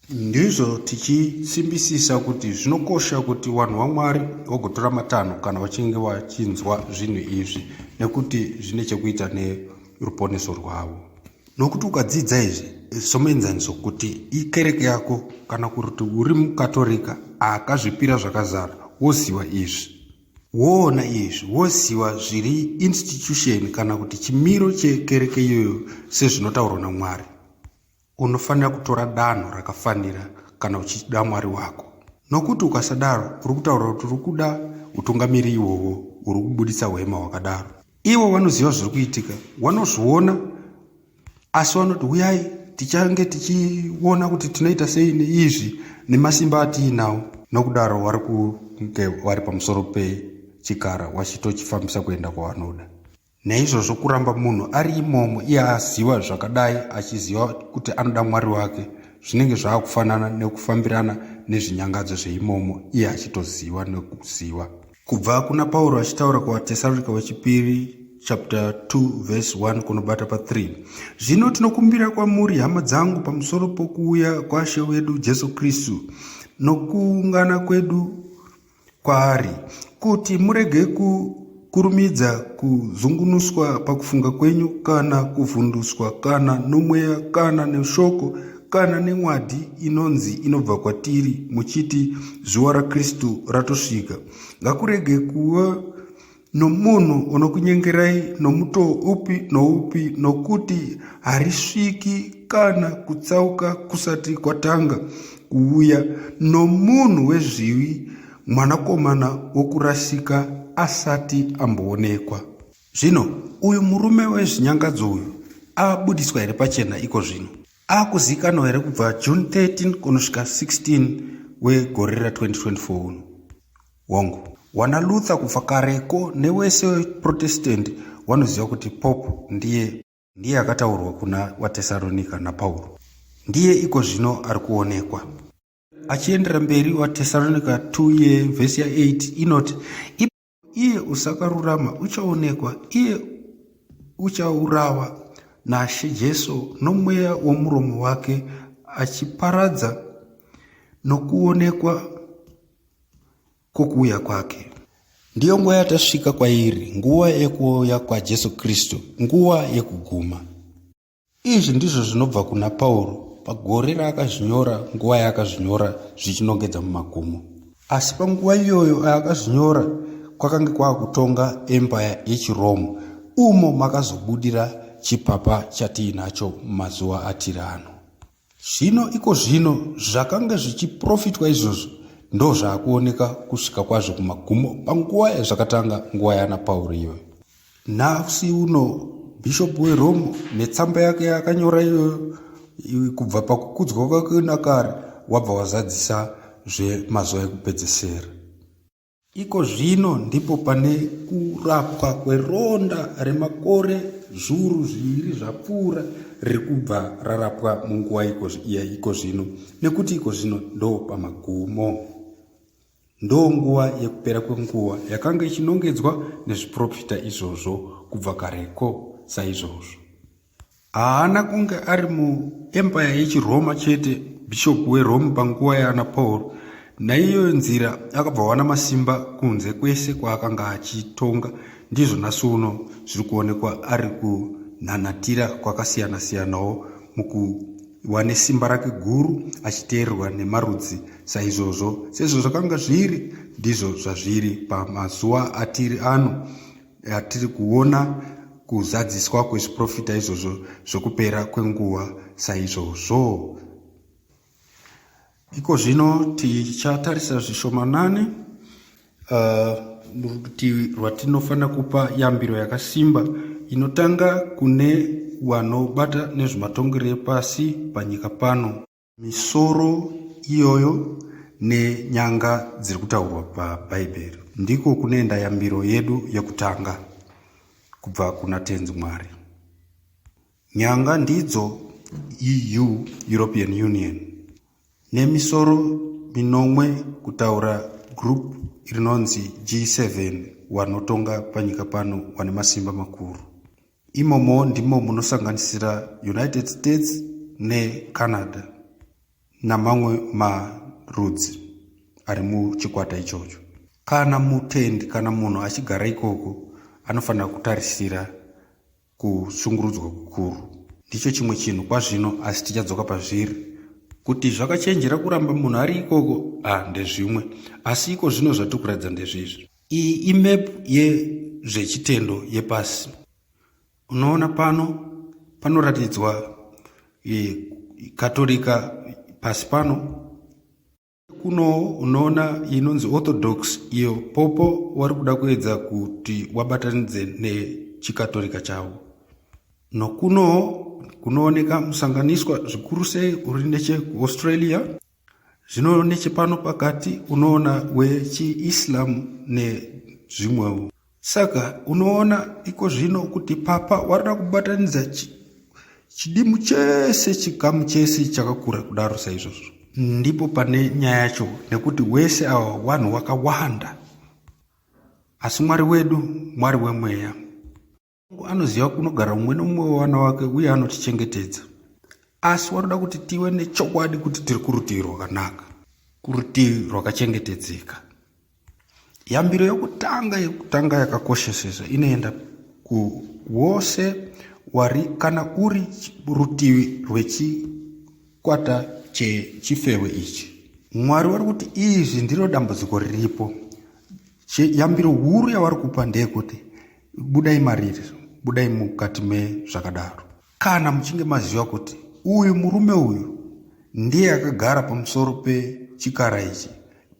Ndizvo tichisimbisisa kuti zvinokosha kuti vanhu vaMwari vagotora matanho kana vachinge vachinzwa zvinhu izvi nekuti zvine chekuita neruponeso rwavo. Nokuti ukadzidza izvi somuenzaniso kuti ikereke yako kana kuti uri mukatorika akazvipira zvakazara woziva izvi woona izvi woziva zviri institution kana kuti chimiro chekereke iyoyo sezvinotaurwa namwari Unofanira kutora danho rakafanira kana uchida Mwari wako. Nokuti ukasadaro, uri kutaura kuti uri kuda utungamiri ihwohwo huri kubuditsa hwema hwakadaro. Ivo vanoziva zviri kuitika, vanozviona, asi vanoti huyai tichange tichiona kuti tinoita sei neizvi nemasimba atiinawo. Nokudaro vari kunge vari pamusoro pechikara vachitochifambisa kuenda kwavanoda. Naizvozvo kuramba munhu ari imomo iye aziva zvakadai achiziva kuti anoda Mwari wake zvinenge zvaakufanana nekufambirana nezvinyangadzo zveimomo iye achitoziva nekuziva. Kubva kuna Pauro achitaura kuvaTesaronika vechipiri chapter 2 verse 1 kunobata pa 3 Zvino tinokumbira kwamuri hama dzangu pamusoro pokuuya kwaShe wedu Jesu Kristu nokuungana kwedu kwaari, kuti murege kukurumidza kuzungunuswa pakufunga kwenyu, kana kuvhunduswa, kana nomweya, kana neshoko, kana nen'wadhi inonzi inobva kwatiri, muchiti zuva raKristu ratosvika. Ngakurege kuva Nomunhu unokunyengerai nomutoo upi noupi, nokuti harisviki kana kutsauka kusati kwatanga kuuya, nomunhu wezvivi, mwanakomana wokurasika, asati amboonekwa. Zvino uyu murume wezvinyangadzo uyu abudiswa here pachena iko zvino? Akuzikanwa here kubva June 13 kunosvika 16 wegore ra 2024 uno? Hongu. Wana Luther kubva kareko newese weProtestant wanoziva kuti Pope ndiye ndiye akataurwa kuna waTesaronika naPauro. Ndiye iko zvino ari kuonekwa. Achiendera mberi waTesaronika 2 yevhesi ya8 inoti iye usakarurama uchaonekwa, iye uchaurawa naShe Jesu nomweya womuromo wake achiparadza nokuonekwa kwokuuya kwake. Ndiyo nguva yatasvika kwairi, nguva yekuuya kwaJesu Kristu, nguva yekuguma. Izvi ndizvo zvinobva kuna Pauro pagore raakazvinyora, nguva yaakazvinyora zvichinongedza mumagumo. Asi panguva iyoyo yaakazvinyora kwakange kwakutonga empire yechiRoma umo makazobudira chipapa chatiinacho mumazuva atiri ano. Zvino iko zvino zvakange zvichiprofitwa izvozvo ndozvaakuoneka kusvika kwazvo kumagumo panguva yazvakatanga nguva yana Pauro iyoyo. Nhasi uno bhishopu weRome netsamba yake yaakanyora iyoyo kubva pakukudzwa kwake nakare wabva wazadzisa zvemazuva ekupedzesera. Iko zvino ndipo pane kurapwa kweronda remakore zviuru zviviri zvapfuura riri kubva rarapwa munguva iko zvino nekuti iko zvino ndo pamagumo. Ndo nguva yekupera kwenguva yakanga ichinongedzwa nezviprofita izvozvo kubva kareko saizvozvo. Haana kunge ari muempire yechiRoma chete, bhishopu weRome panguva yaana Paul. Naiyoyo nzira akabva wana masimba kunze kwese kwaakanga achitonga. Ndizvo nhasi uno zviri kuonekwa ari kunhanhatira kwakasiyana-siyanawo mukuwa nesimba rake guru achiteererwa nemarudzi saizvozvo. Sezvo zvakanga zviri, ndizvo zvazviri pamazuva atiri ano. Atiri kuona kuzadziswa kwezviprofita izvozvo zvokupera kwenguva saizvozvo. Iko zvino tichatarisa zvishomanani rutivi rwatinofanira kupa yambiro yakasimba inotanga kune vanobata nezvematongero epasi panyika pano. Misoro iyoyo nenyanga dziri kutaurwa paBhaibheri. Ndiko kunoenda yambiro yedu yekutanga kubva kuna Tenzi Mwari. Nyanga ndidzo EU, European Union, nemisoro minomwe kutaura group rinonzi G7 wanotonga panyika pano wane masimba makuru. Imomo ndimo munosanganisira United States neCanada namamwe marudzi ari muchikwata ichocho. Kana mutendi kana munhu achigara ikoko anofanira kutarisira kushungurudzwa kukuru. Ndicho chimwe chinhu kwazvino asi tichadzoka pazviri. Kuti zvakachenjera kuramba munhu ari ikoko ah ndezvimwe asi iko zvino zvatiri kuratidza ndezvizvi. Iyi imap yezvechitendo yepasi. Unoona pano panoratidzwa e, Katolika pasi pano. Kuno unoona inonzi Orthodox iyo popo wari kuda kuedza kuti wabatanidze nechikatolika chavo. Nokuno kunooneka musanganiswa zvikuru sei uri nechekuAustralia. Zvino nechepano pakati unoona wechiIslam nezvimwewo. Saka unoona iko zvino kuti papa warida kubatanidza chidimu chese chikamu chese chakakura kudaro saizvozvo. Ndipo pane nyaya yacho nekuti wese awa wanhu wakawanda. Asi Mwari wedu Mwari wemweya. Anoziva kunogara mumwe nomumwe wevana wake uye anotichengetedza. Asi wanoda kuti tive nechokwadi kuti tiri kurutivi rwakanaka, kurutivi rwakachengetedzeka. Yambiro yokutanga yekutanga yakakoshesesa inoenda kuwose wari kana uri rutivi rwechikwata chechifewe ichi. Mwari wari kuti izvi ndiro dambudziko riripo. Yambiro huru yavari kupa ndeyekuti budai mariri, budai mukati mezvakadaro. Kana muchinge maziva kuti uyu murume uyu ndiye akagara pamusoro pechikara ichi,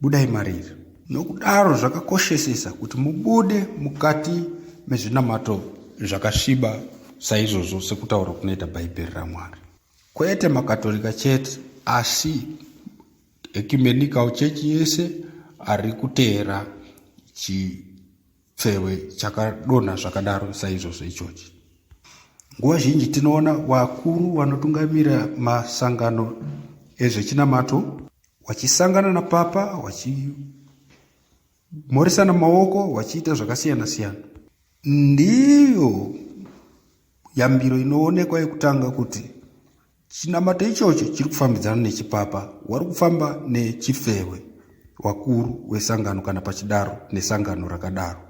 budai mariri. Nokudaro zvakakoshesesa kuti mubude mukati mezvinamato zvakasviba saizvozvo sekutaura kunoita Bhaibheri raMwari. Kwete maKatorika chete asi ecumenical church yese ari kuteera chipfewe chakadonha zvakadaro saizvozvo ichochi. Nguva zhinji tinoona vakuru vanotungamira masangano ezvechinamato wachisangana napapa wachimhoresana maoko wachiita zvakasiyana siyana. Ndiyo yambiro inoonekwa yekutanga kuti chinamato ichocho chiri kufambidzana nechipapa, wari kufamba nechifewe wakuru wesangano kana pachidaro nesangano rakadaro.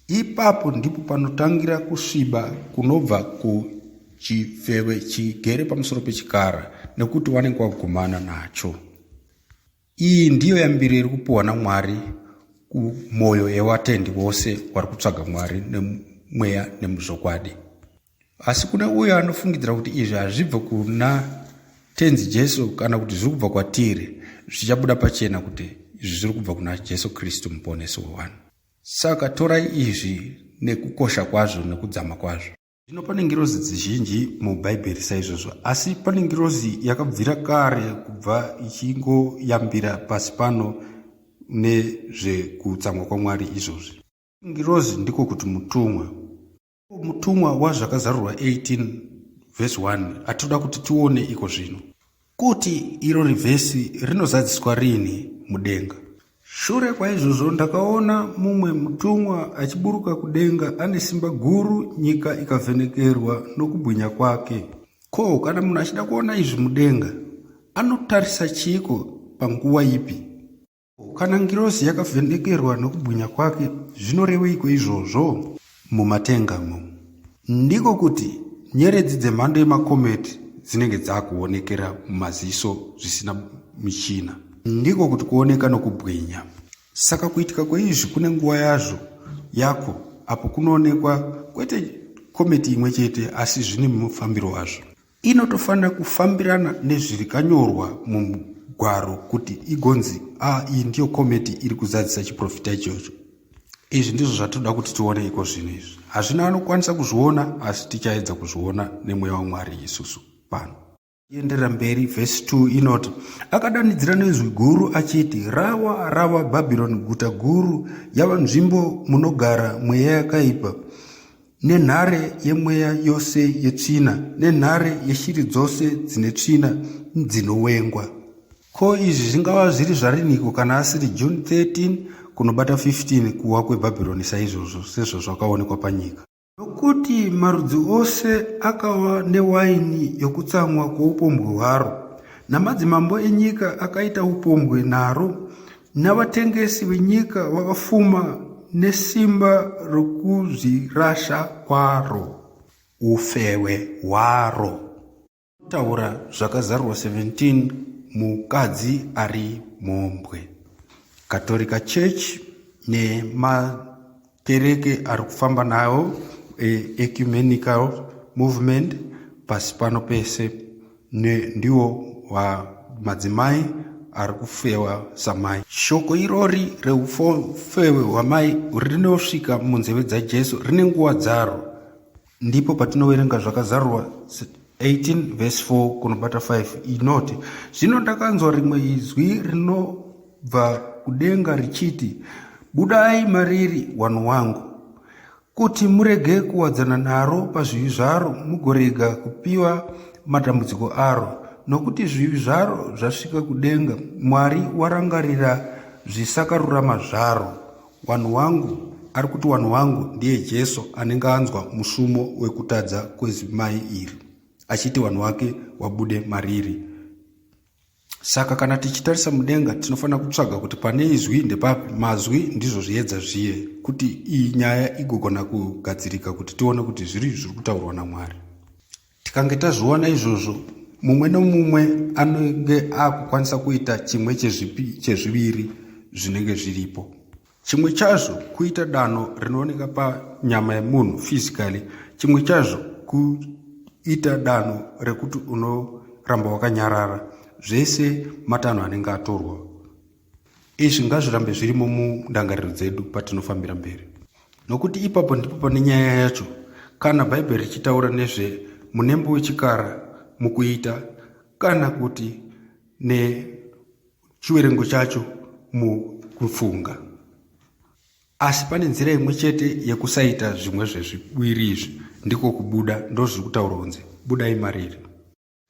Ipapo ndipo panotangira kusviba kunobva kuchifewe chigere pamusoro pechikara nekuti wanenge wagumana nacho. Iyi ndiyo yambiro iri kupiwa naMwari kumwoyo yevatendi vose vari kutsvaga Mwari nemweya nemuzvokwadi. Asi kune uyo anofungidzira kuti izvi hazvibve kuna Tenzi Jesu kana kuti zviri kubva kwatiri, zvichabuda pachena kuti izvi zviri kubva kuna Jesu Kristu muponesi wevanhu. Saka torai izvi nekukosha kwazvo nekudzama kwazvo. Zvino pane ngirozi dzizhinji muBhaibheri saizvozvo, asi pane ngirozi yakabvira kare kubva ichingoyambira pasi pano nezvekutsamwa kwaMwari izvozvi. Ngirozi ndiko kuti mutumwa. Mutumwa waZvakazarurwa 18 vhesi 1 atinoda kuti tione iko zvino kuti iro rivhesi rinozadziswa rini mudenga. Shure kwaizvozvo ndakaona mumwe mutumwa achiburuka kudenga ane simba guru, nyika ikavhenekerwa nokubwinya kwake. Ko kana munhu achida kuona izvi mudenga, anotarisa chiiko panguva ipi? Kana ngirozi yakavhenekerwa nokubwinya kwake, zvinoreweiko izvozvo? Mumatengamo. Ndiko kuti nyeredzi dzemhando yemakometi dzinenge dzakuonekera mumaziso zvisina michina. Ndiko kuti kuoneka nokubwinya. Saka kuitika kweizvi kune nguva yazvo yako apo kunoonekwa kwete kometi imwe chete asi zvine mufambiro wazvo. Inotofanira kufambirana nezvirikanyorwa mugwaro kuti igonzi a iyi ndiyo kometi iri kuzadzisa chiprofita ichocho. Izvi ndizvo zvatinoda kuti tione iko zvino izvi. Hazvina anokwanisa kuzviona asi tichaedza kuzviona nemweya waMwari isusu pano. Tienderera mberi vhesi 2 inoti akadanidzira nenzwi guru achiti rawa rawa Bhabhironi guta guru yava nzvimbo munogara mweya yakaipa nenhare yemweya yose yetsvina nenhare yeshiri dzose dzine tsvina dzinowengwa. Ko izvi zvingava zviri zvariniko kana asiri June 13 kunobata 15 kuwa kweBhabhironi saizvozvo sezvazvakaonekwa panyika? Nokuti marudzi ose akawa newaini yokutsamwa kwoupombwe hwaro, namadzimambo enyika akaita upombwe naro, Navatengesi venyika vakafuma nesimba rokuzvirasha kwaro, ufewe hwaro. Taura zvakazarurwa 17 mukadzi ari mhombwe. Katorika Church nemakereke ari kufamba nawo ecumenical movement pasi pano pese Ndiwo madzimai ari kufewa samai. Shoko irori reufewe hwamai rinosvika munzeve dzaJesu rine nguva dzaro. Ndipo patinoverenga zvakazarurwa 18 vhesi 4 kunobata 5 inoti, Zvino ndakanzwa rimwe izwi rinobva kudenga richiti, Budai mariri, wanhu wangu, Kuti murege kuwadzana naro pazvivi zvaro, mugorega kupiwa matambudziko aro, nokuti zvivi zvaro zvasvika kudenga, Mwari warangarira zvisakarurama zvaro. Wanhu wangu, ari kuti wanhu wangu ndiye Jesu anenge anzwa musumo wekutadza kwezimai iri, achiti wanhu wake wabude mariri. Saka kana tichitarisa mudenga tinofanira kutsvaga kuti pane izwi ndepapi, mazwi ndizvo zviedza zviye, kuti iyi nyaya igogona kugadzirika kuti tione kuti zviri zviri kutaurwa naMwari. Tikange tazviona izvozvo, mumwe nomumwe anenge akukwanisa kuita chimwe chezviviri zvinenge zviripo. Chimwe chazvo kuita danho rinooneka panyama yemunhu physically, chimwe chazvo kuita danho rekuti unoramba wakanyarara. Zvese matanho anenge atorwa. Izvi ngazvirambe zvirimo mundangariro dzedu patinofambira mberi. Nokuti ipapo ndipo pane nyaya yacho. Kana Bhaibheri richitaura nezve munembo wechikara mukuita kana kuti nechiverengo chacho mukufunga. Asi pane nzira imwe chete yekusaita zvimwe zvezviviri izvi, ndiko kubuda, ndozviri kutaurwa kunzi budai mariri.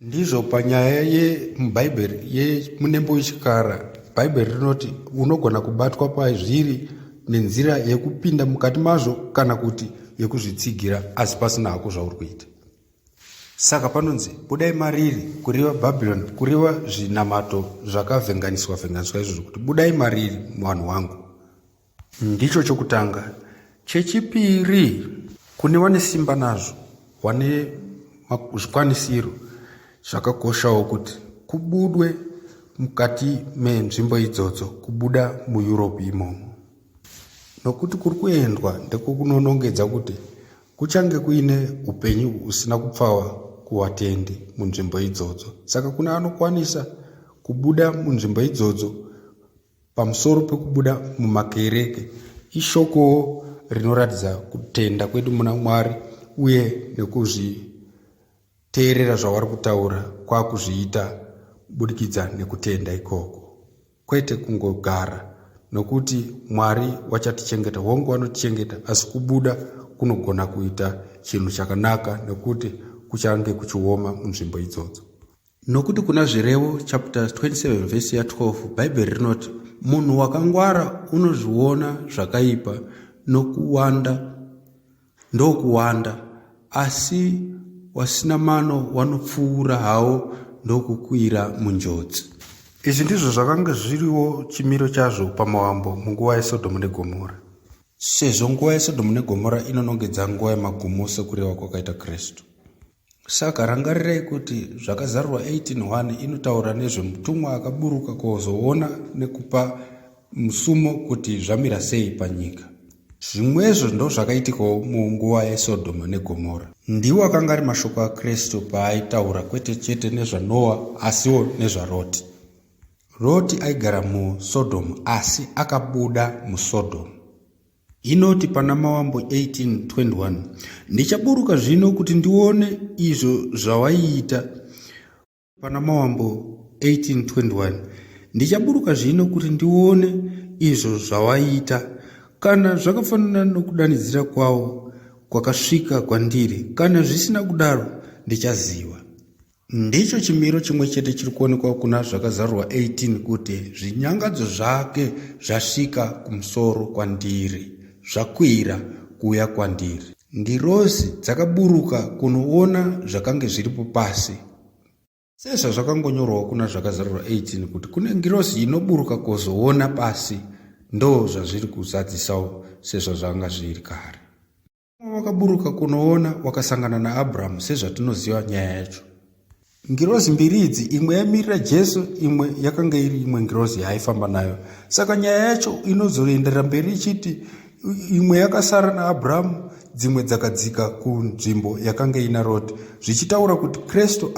Ndizvo panyaya yemubhaibheri yemunembo wechikara, Bhaibheri rinoti unogona kubatwa pazviri nenzira yekupinda mukati mazvo kana kuti yekuzvitsigira asi pasina hako zvauri kuita. Saka panonzi budai mariri kureva Bhabhironi, kureva zvinamato zvakavhenganiswa vhenganiswa izvozvo kuti budai mariri vanhu wangu. Ndicho chokutanga. Chechipiri, kune vane simba nazvo, vane zvikwanisiro, zvakakoshawo kuti kubudwe mukati menzvimbo idzodzo, kubuda muEurope imomo. Nokuti kuri kuendwa ndekokunonongedza kuti kuchange kuine upenyu husina kupfawa kuvatendi munzvimbo idzodzo. Saka kune anokwanisa kubuda munzvimbo idzodzo pamusoro pekubuda mumakereke ishokowo rinoratidza kutenda kwedu muna Mwari uye nekuzviteerera zvavari kutaura kwakuzviita kubudikidza nekutenda ikoko kwete kungogara nokuti Mwari wachatichengeta hongu vanotichengeta asi kubuda kunogona kuita chinhu chakanaka nekuti kuchange kuchioma munzvimbo idzodzo. Nokuti kuna Zvirevo chapter 27 vhesi ya 12 Bhaibheri rinoti munhu wakangwara unozviona zvakaipa nokuwanda ndokuwanda asi wasina mano wanopfuura hawo ndokukwira munjodzi. Izvi ndizvo zvakanga zviriwo chimiro chazvo pamavambo munguva yeSodhomu neGomora. Sezvo nguva yeSodhomu neGomora inonongedza nguva yemagumo sekureva kwakaita Kristu. Saka rangarirai kuti Zvakazarurwa 18:1 inotaura nezvemutumwa akaburuka kozoona nekupa musumo kuti zvamira sei panyika. Zvimwezvo ndozvakaitikawo munguva yeSodhoma neGomora. Ndiwo akanga ari mashoko aKristu paaitaura kwete chete nezvaNoa asiwo nezvaRoti. Roti aigara muSodhomu asi akabuda muSodhomu. Inoti pana Mawambo 18:21, Ndichaburuka zvino kuti ndione izvo zvawaiita. Pana Mawambo 18:21, Ndichaburuka zvino kuti ndione izvo zvawaiita, kana zvakafanana nokudanidzira kwawo kwakasvika kwandiri, kana zvisina kudaro ndichaziva. Ndicho chimiro chimwe chete chiri kuonekwa kuna Zvakazarurwa 18 kuti zvinyangadzo zvake zvasvika kumusoro kwandiri, zvakwira kuuya kwandiri. Ngirozi dzakaburuka kunoona zvakange zviripo pasi. Sezvazvakangonyorwawo kuna Zvakazarurwa 18 kuti kune ngirozi inoburuka kuzoona pasi, ndo zvazviri kuzadzisawo sezvazvanga zviri kare. Wakaburuka kunoona wakasangana naAbrahamu sezvatinoziva nyaya yacho. Ngirozi mbiri idzi, imwe yaimirira Jesu, imwe yakanga iri imwe ngirozi yaaifamba nayo. Saka nyaya yacho inozoenderera mberi ichiti imwe yakasara naAbrahamu, dzimwe dzakadzika kunzvimbo yakanga ina Roti, zvichitaura kuti Kristu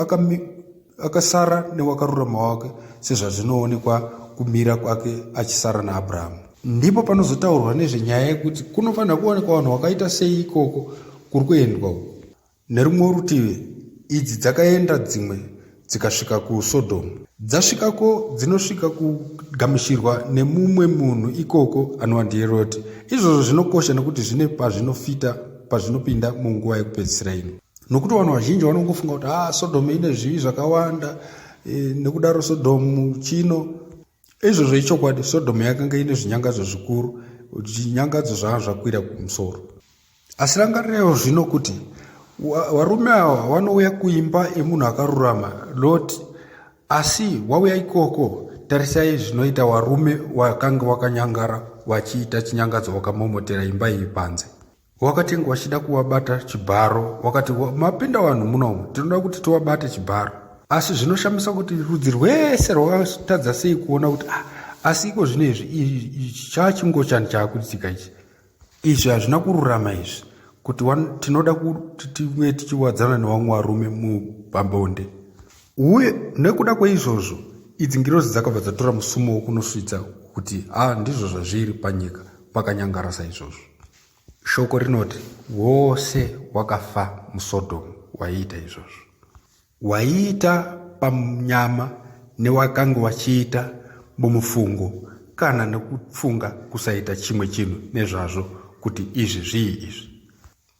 akasara newakarurama wake sezvazvinoonekwa kumira kwake achisara naAbrahamu. Ndipo panozotaurwa nezvenyaya yekuti kunofanira kuwanikwa vanhu vakaita sei ikoko kuri kuendwa uku. Nerumwe rutivi, idzi dzakaenda dzimwe dzikasvika kuSodhomu. Dzasvikako dzinosvika kugamuchirwa nemumwe munhu ikoko anova ndiye Roti. Izvozvo zvinokosha nekuti zvine pazvinofita pazvinopinda munguva yekupedzisira ino. Nokuti vanhu vazhinji vanongofunga kuti ah, Sodhomu ine zvivi zvakawanda e, nekudaro Sodhomu chino. Izvozvo ichokwadi, Sodhomu yakanga ine zvinyangadzo zvikuru, zvinyangadzo zvanga zvakwira kumusoro. Asi rangariraiwo zvino kuti varume ava vanouya kuimba yemunhu akarurama, Loti, asi wauya ikoko, tarisai zvinoita varume vakanga vakanyangara vachiita chinyangadzo vakamomotera imba iyi panze. Wakatenge wachida kuvabata chibharo, wakati mapinda vanhu munomu, tinoda kuti tivabate chibharo. Asi zvinoshamisa kuti rudzi rwese rwakatadza sei kuona kuti ah, Asi iko zvino izvi ichi chachingochani chaakuitika ichi. Izvi hazvina kururama izvi kuti tinoda kuti tinge tichiwadzana nevamwe varume mupabonde. Uye nekuda kweizvozvo idzi ngirozi dzakabva dzatora musumo wokunosvitsa kuti a ndizvo zvazviri panyika pakanyangara saizvozvo. Shoko rinoti wose wakafa muSodhomu waiita izvozvo. Waiita panyama newakange wachiita mumufungo kana nekufunga kusaita chimwe chinhu nezvazvo kuti izvi zvii izvi.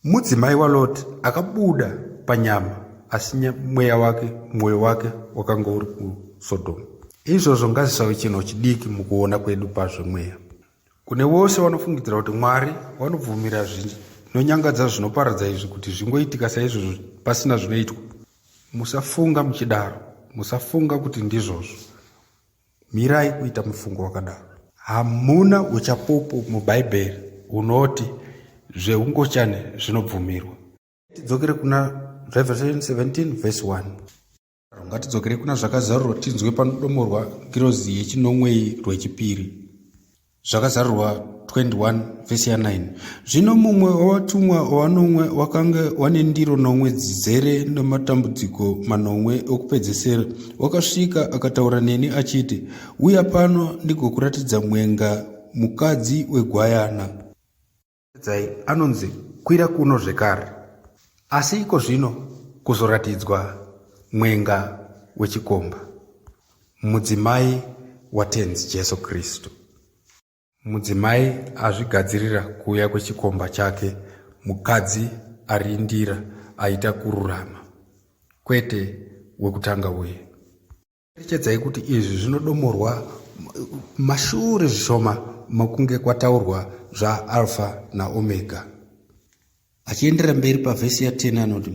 Mudzimai waLoti akabuda panyama asi mweya wake, mwoyo wake wakanga uri kuSodhomu. Izvozvo ngazvisave chinhu chidiki mukuona kwedu pazvemweya. Kune vose vanofungidzira kuti Mwari vanobvumira zvinonyangadza zvinoparadza izvi kuti zvingoitika saizvozvo pasina zvinoitwa, musafunga muchidaro. Musafunga kuti ndizvozvo. Mirai kuita mufungo wakadaro. Hamuna uchapupu muBhaibheri hunoti zveungochani zvinobvumirwa. Tidzokere kuna Revelation 17 verse 1. Ngatidzokerei kuna Zvakazarurwa tinzwe panodomorwa ngirozi yechinomwe iyi rwechipiri. Zvakazarurwa 21 vhesi ya 9. Zvino mumwe wavatumwa wavanomwe wakanga wane ndiro nomwe dzizere namatambudziko manomwe okupedzesera wakasvika akataura neni achiti, Uya pano ndigokuratidza mwenga mukadzi wegwayana. Dzai anonzi kwira kuno zvekare asi iko zvino kuzoratidzwa mwenga wechikomba mudzimai waTenzi Jesu Kristu. Mudzimai azvigadzirira kuuya kwechikomba chake mukadzi arindira aita kururama kwete wekutanga uye. Cherechedzai kuti izvi zvinodomorwa mashure zvishoma makunge kwataurwa zvaAlfa naOmega. Achienderera mberi pavhesi ya10 anoti,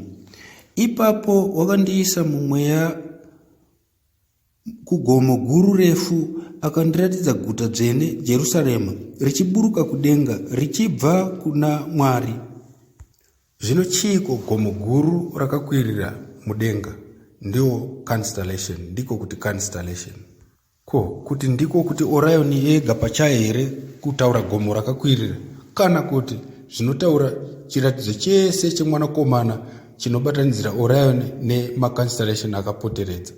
Ipapo wakandiisa mumweya kugomo guru refu, akandiratidza guta dzvene Jerusarema richiburuka kudenga richibva kuna Mwari. Zvino chiiko gomo guru rakakwirira mudenga? Ndiwo constellation, ndiko kuti constellation. Ko kuti ndiko kuti Orion yega pachayo here kutaura gomo rakakwirira kana kuti zvinotaura chiratidzo chese chemwanakomana chinobatanidzira Orion nemaconstellation akapoteredza?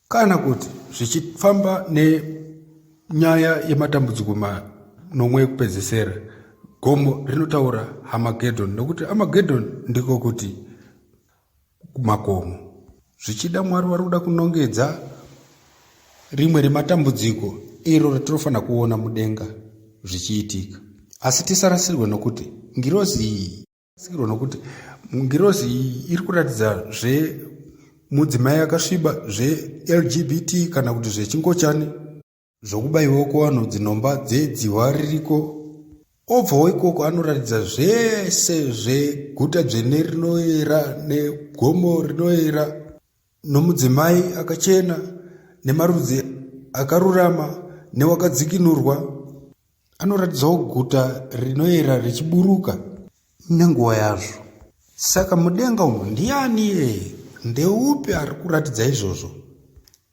Kana kuti zvichifamba nenyaya yematambudziko manomwe ekupedzesera, gomo rinotaura Hamagedhoni, nokuti Amagedhoni ndiko kuti makomo. Zvichida Mwari vari kuda kunongedza rimwe rematambudziko iro ratinofanira kuona mudenga zvichiitika. Asi tisarasirwe nokuti ngirozi iyi Sikirwa nokuti ngirozi iyi iri kuratidza zvemudzimai akasviba zveLGBT kana kuti zvechingochani zvokubaiwa kwevanhu dzinomba dzedzihwa ririko obvawo ikoko anoratidza zvese zveguta dzvene rinoera negomo rinoera nomudzimai akachena nemarudzi akarurama newakadzikinurwa Anoratidzawo guta rinoera richiburuka nenguva yazvo. Saka mudenga umu ndiani iyeye? Ndeupi ari kuratidza izvozvo?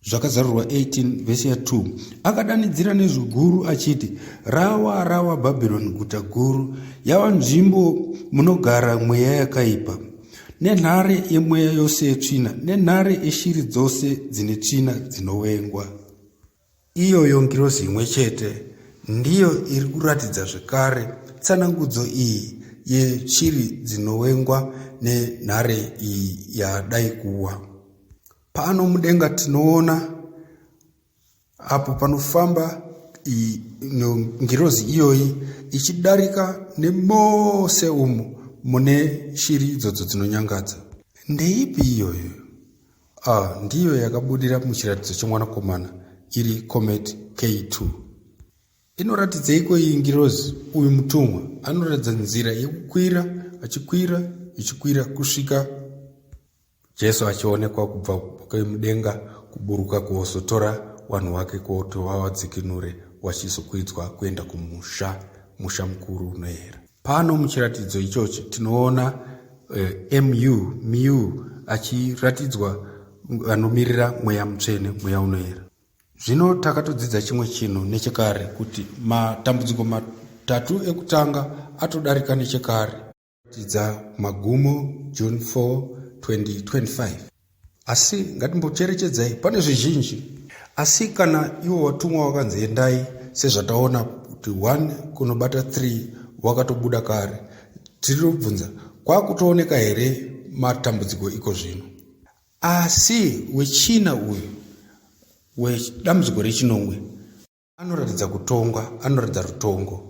Zvakazarurwa 18 vhesi ya 2 akadanidzira nezwi guru achiti, Rawa, rawa Bhabhironi guta guru, yava nzvimbo munogara mweya yakaipa, nenhare yemweya yose yetsvina, nenhare yeshiri dzose dzine tsvina dzinovengwa. Iyoyo ngirozi imwe chete ndiyo iri kuratidza zvekare tsanangudzo iyi yeshiri dzinovengwa nenhare iyi yadai kuwa. Pano mudenga tinoona apo panofamba ngirozi iyoyi ichidarika nemose umu mune shiri idzodzo dzinonyangadza. Ndeipi iyoyo? A ndiyo yakabudira muchiratidzo chemwanakomana iri Comet K2. Inoratidzeiko iyi ngirozi? Uyu mutumwa anoratidza nzira yekukwira achikwira ichikwira kusvika Jesu achionekwa kubva mudenga kuburuka kuozotora wanhu wake kuti vawadzikinure wachizokwidzwa kuenda kumusha musha mukuru unoyera. Pano muchiratidzo ichochi tinoona eh, mu mu achiratidzwa anomirira mweya mutsvene mweya unoyera. Zvino takatodzidza chimwe chinhu nechekare kuti matambudziko matatu ekutanga atodarika nechekare. Ratidza magumo June 4, 2025. Asi ngatimbocherechedzai pane zvizhinji. Asi kana iwo watumwa wakanzi endai sezvataona kuti 1 kunobata 3 wakatobuda kare, tirikubvunza kwakutooneka here matambudziko iko zvino? Asi wechina uyu wedambudziko rechinomwe anoratidza kutonga, anoratidza rutongo.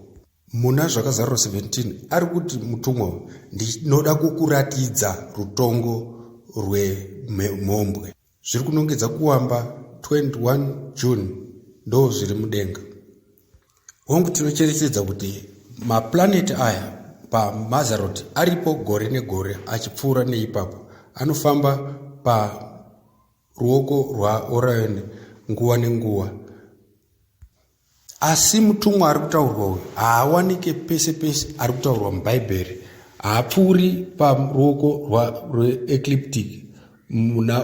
Muna Zvakazarurwa 17 ari kuti mutumwa uyu, ndinoda kukuratidza rutongo rwemhombwe. Zviri kunongedza kuwamba 21 June ndo zviri mudenga. Hongu tinocherechedza kuti maplaneti aya paMazarot aripo gore negore achipfuura neipapo. Anofamba paruoko rwaOrion nguva nenguva. Asi mutumwa ari kutaurwa uyu haawanike pese pese ari kutaurwa muBhaibheri. Haapfuuri paruoko rweecliptic muna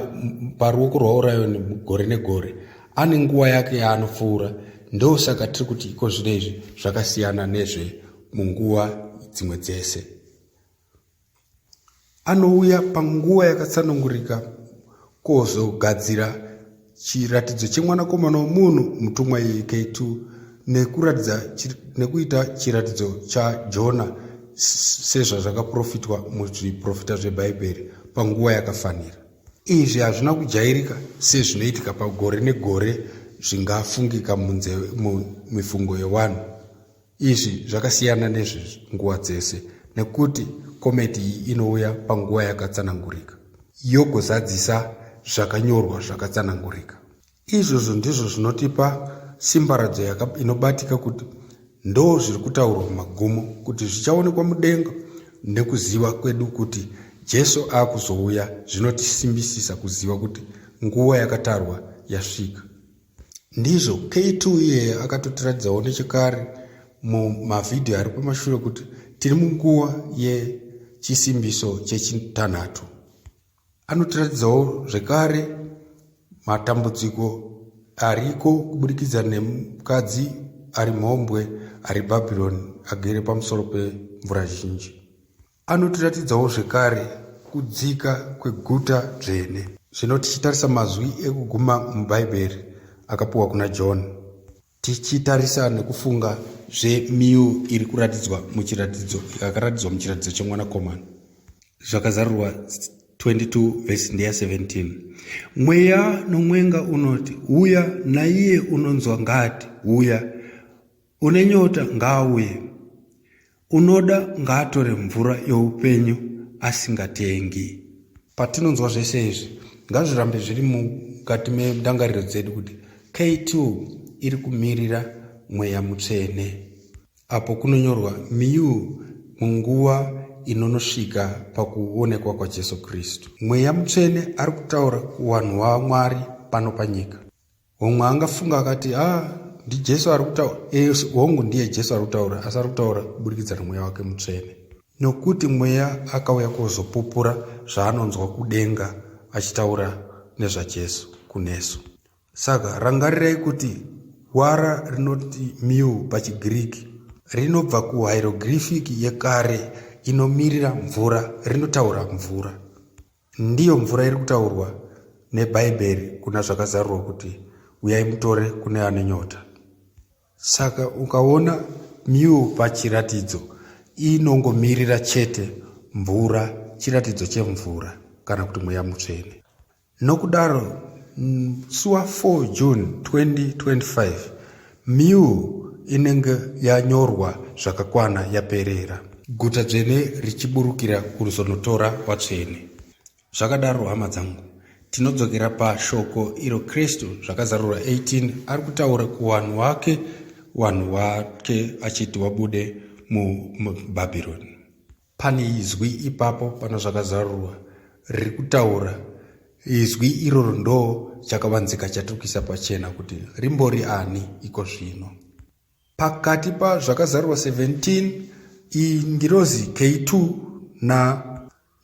paruoko rwaOrion gore negore. Ane nguva yake yaanopfuura. Ndosaka tiri kuti iko zvino izvi zvakasiyana nezve munguva dzimwe dzese. Anouya panguva yakatsanangurika kozogadzira chiratidzo chemwanakomana womunhu mutumwa iyi K2 nekuratidza nekuita chiratidzo chaJona sezvazvakaprofitwa muzviprofita zvebhaibheri panguva yakafanira. Izvi hazvina kujairika sezvinoitika pagore negore zvingafungika mumifungo yevanhu. Izvi zvakasiyana nezvenguva dzese nekuti kometi iyi inouya panguva yakatsanangurika yogozadzisa zvakanyorwa zvakatsanangurika. Izvozvo ndizvo zvinotipa simbaradzo inobatika kuti ndo zviri kutaurwa mumagumo kuti zvichaonekwa mudenga nekuziva kwedu kuti Jesu akuzouya zvinotisimbisisa kuziva kuti nguva yakatarwa yasvika. Ndizvo K2 iyeye akatotiratidzawo nechekare mumavhidhiyo ari pamashure kuti tiri munguva yechisimbiso chechitanhatu. Anotiratidzawo zvekare matambudziko ariko kuburikidza nemukadzi ari mhombwe ari Bhabhironi agere pamusoro pemvura zhinji. Anotiratidzawo zvekare kudzika kweguta dzvene. Zvino tichitarisa mazwi ekuguma muBhaibheri akapuwa kuna John, tichitarisa nekufunga zvemiu iri kuratidzwa muchiratidzo yakaratidzwa muchiratidzo chemwanakomana zvakazarurwa 22 vhesi ndeya 17 mweya nomwenga unoti uya naiye unonzwa ngaati uya Une nyota ngaauye, unoda ngaatore mvura youpenyu asingatengi. Patinonzwa zvese izvi, ngazvirambe zviri mukati mendangariro dzedu kuti K2 iri kumirira Mweya Mutsvene. Apo kunonyorwa miu munguva inonosvika pakuonekwa kwaJesu Kristu. Mweya Mutsvene ari kutaura kuvanhu vaMwari pano panyika. Umwe angafunga akati a ah, ndijesu ari kutaura eh, hongu ndiye jesu ari kutaura asi ari kutaura kuburikidza nomweya wake mutsvene nokuti mweya akauya kuzopupura zvaanonzwa kudenga achitaura nezvajesu kunesu saka rangarirai kuti wara rinoti miu pachigiriki rinobva kuhieroglyphic yekare inomirira mvura rinotaura mvura Ndiyo mvura iri kutaurwa neBhaibheri kuna Zvakazarurwa kuti uyai mutore kune ane nyota. Saka ukaona miu pachiratidzo inongomirira chete mvura, chiratidzo chemvura kana kuti mweya mutsvene. Nokudaro musi wa 4 June 2025 miu inenge yanyorwa zvakakwana yaperera. Guta dzvene richiburukira kuzonotora vatsvene. Zvakadaro, hama dzangu, tinodzokera pashoko iro Kristu, Zvakazarurwa 18, ari kutaura kuvanhu wake, vanhu wake achiti wabude muBhabhironi. Pane izwi ipapo pana Zvakazarurwa riri kutaura izwi iroro ndo chakavanzika chatiri kuisa pachena kuti rimbori ani iko zvino. Pakati paZvakazarurwa 17, iyi ngirozi K2 na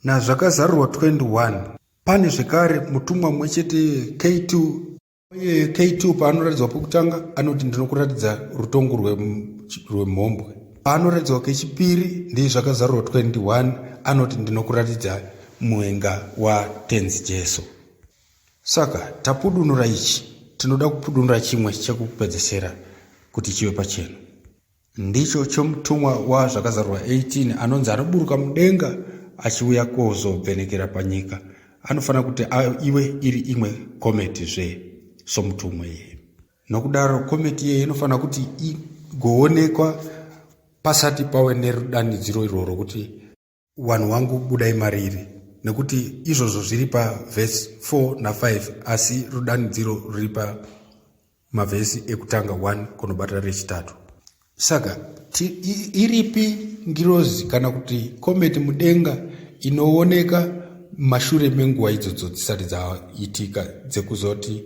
naZvakazarurwa 21 pane zvekare mutumwa mumwe chete K2. Uye K2 paanoratidzwa pokutanga anoti ndinokuratidza rutongo rwemhombwe. Paanoratidzwa kechipiri ndezvakazarurwa 21 anoti ndinokuratidza mwenga waTenzi Jesu. Saka tapudunura ichi tinoda kupudunura chimwe chekupedzesera kuti chive pachena. Ndicho chomutumwa waZvakazarurwa 18 anonzi anoburuka mudenga achiuya kozobvenekera panyika. Anofanira kuti iwe iri imwe kometi zve somutumwa iyeye. Nokudaro kometi iyeye inofanira kuti igoonekwa pasati pave nerudanidziro irworwo kuti Wanhu wangu budai mariri nekuti izvozvo zviri pavhesi 4 na5 asi rudanidziro ruri pamavhesi ekutanga 1 kunobata rechitatu. Saka iripi ngirozi kana kuti kometi mudenga inooneka mashure menguva idzodzo dzisati dzaitika dzekuzoti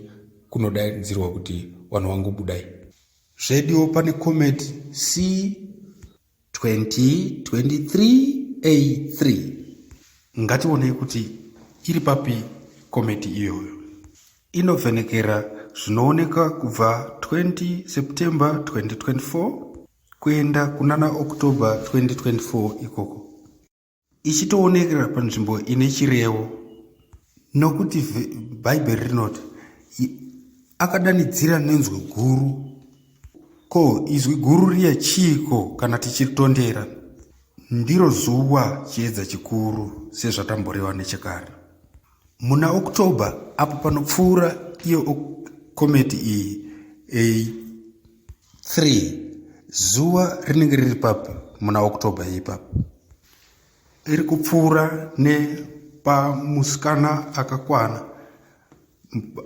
kunodaidzirwa kuti vanhu vangu budai? Zvediwo pane kometi C 2023 A3. Ngationei kuti iri papi kometi iyoyo. Inovhenekera zvinooneka kubva 20 September 2024 kuenda kunana October 2024 ikoko. Ichitoonekera panzvimbo ine chirevo nokuti Bhaibheri rinoti akadanidzira nenzwi guru. Ko izwi guru riya chiiko kana tichiritondera? Ndiro zuva chiedza chikuru sezvatamboreva nechekare. Muna October apo panopfuura iyo kometi iyi A3 zuva rinenge riri papi muna October ipapo? Iri kupfuura nepamusikana akakwana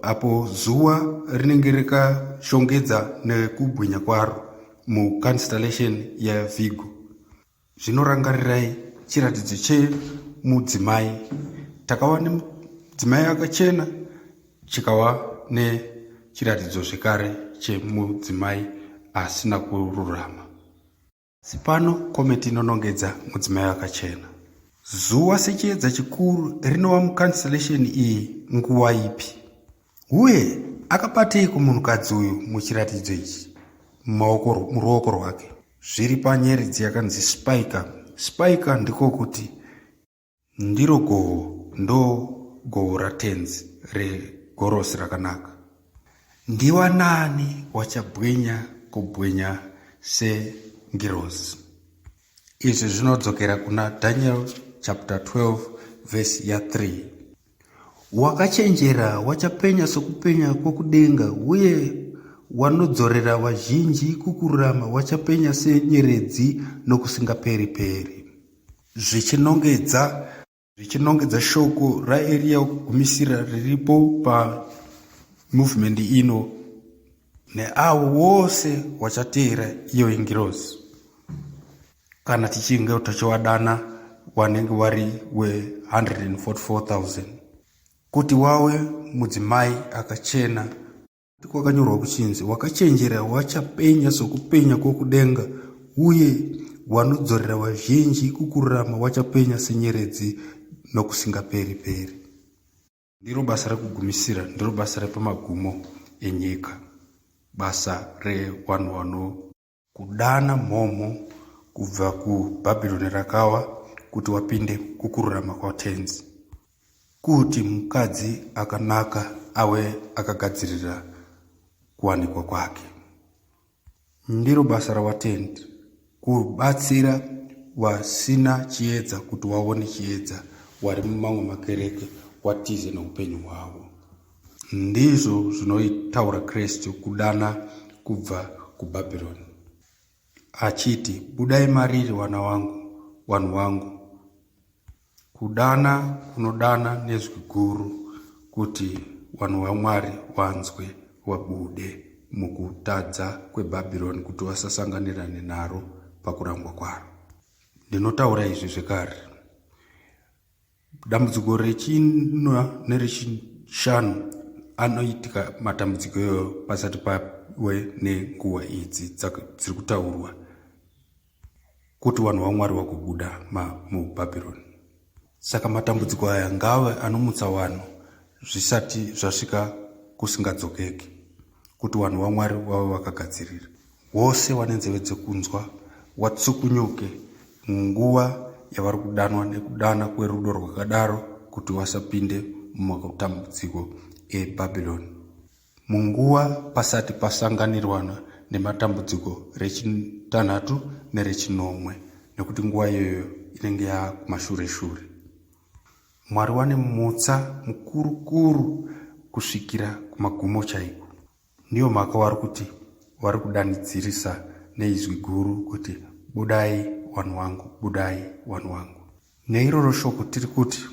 apo zuva rinenge rikashongedza nekubwinya kwaro muconstellation yaVirgo. Zvino rangarirai chiratidzo chemudzimai. Takava nemudzimai akachena chikava nechiratidzo zvekare chemudzimai asina kururama. Asi pano kometi inonongedza mudzimai akachena. Zuva sechiedza chikuru rinova muconstellation iyi nguva ipi? Uye akabateiko munhukadzi uyu muchiratidzo ichi muruoko rwake? Zviri panyeredzi yakanzi Spica. Spica ndiko kuti ndiro goho, ndo goho raTenzi regorosi rakanaka. Ndiwanani wachabwinya kubwinya sengirozi? Izvi zvinodzokera kuna Daniel chapter 12 verse ya 3. Wakachenjera wachapenya sokupenya kwokudenga, uye wanodzorera vazhinji kukururama wachapenya senyeredzi nokusingaperi-peri. Zvichinongedza zvichinongedza shoko raEriya wekugumisira riripo pamovement ino neavo vose wachateera iyoyi ngirozi kana tichinge tachiwadana wanenge wari we-144,000 kuti wawe mudzimai akachena Kwakanyorwa kuchinzi, Wakachenjera wachapenya sokupenya kwokudenga, uye wanodzorera vazhinji kukururama wachapenya senyeredzi nokusingaperi-peri. Ndiro basa rekugumisira, ndiro basa repamagumo enyika, basa revanhu vano. Kudana mhomho kubva kuBhabhironi rakawa kuti wapinde kukururama kwaTenzi, kuti mukadzi akanaka ave akagadzirira kuwanikwa kwake. Ndiro basa rawatendi kubatsira wasina chiedza kuti waone chiedza, wari mumamwe makereke watize neupenyu hwavo. Ndizvo zvinoitaura Kristu kudana kubva kuBhabhironi achiti, Budai mariri, wana wangu, wanhu wangu. Kudana kunodana nezwi guru kuti wanhu waMwari wanzwe wabude mukutadza kweBhabhironi kuti wasasanganirane naro pakurangwa kwaro. Ndinotaura izvi zvekare. Dambudziko rechina nerechishanu anoitika matambudziko iyoyo pasati pave nenguva idzi dziri kutaurwa kuti vanhu vaMwari vagobuda muBhabhironi. Saka matambudziko aya ngave anomutsa vanhu zvisati zvasvika. kusingadzokeki, kuti vanhu vaMwari vave vakagadzirira. Wose wane nzeve dzekunzwa watsukunyuke munguva yavari kudanwa nekudana kwerudo rwakadaro kuti wasapinde mumatambudziko eBhabhironi. Munguva pasati pasanganirwana nematambudziko rechitanhatu nerechinomwe, nekuti nguva iyoyo inenge yakumashure shure. Mwari wane mutsa mukuru kuru kusvikira kumagumo chaiko. Ndiyo mhaka wari kuti wari kudanidzirisa neizwi guru kuti budai wanhu wangu, budai wanhu wangu. Neiroro shoko tiri kuti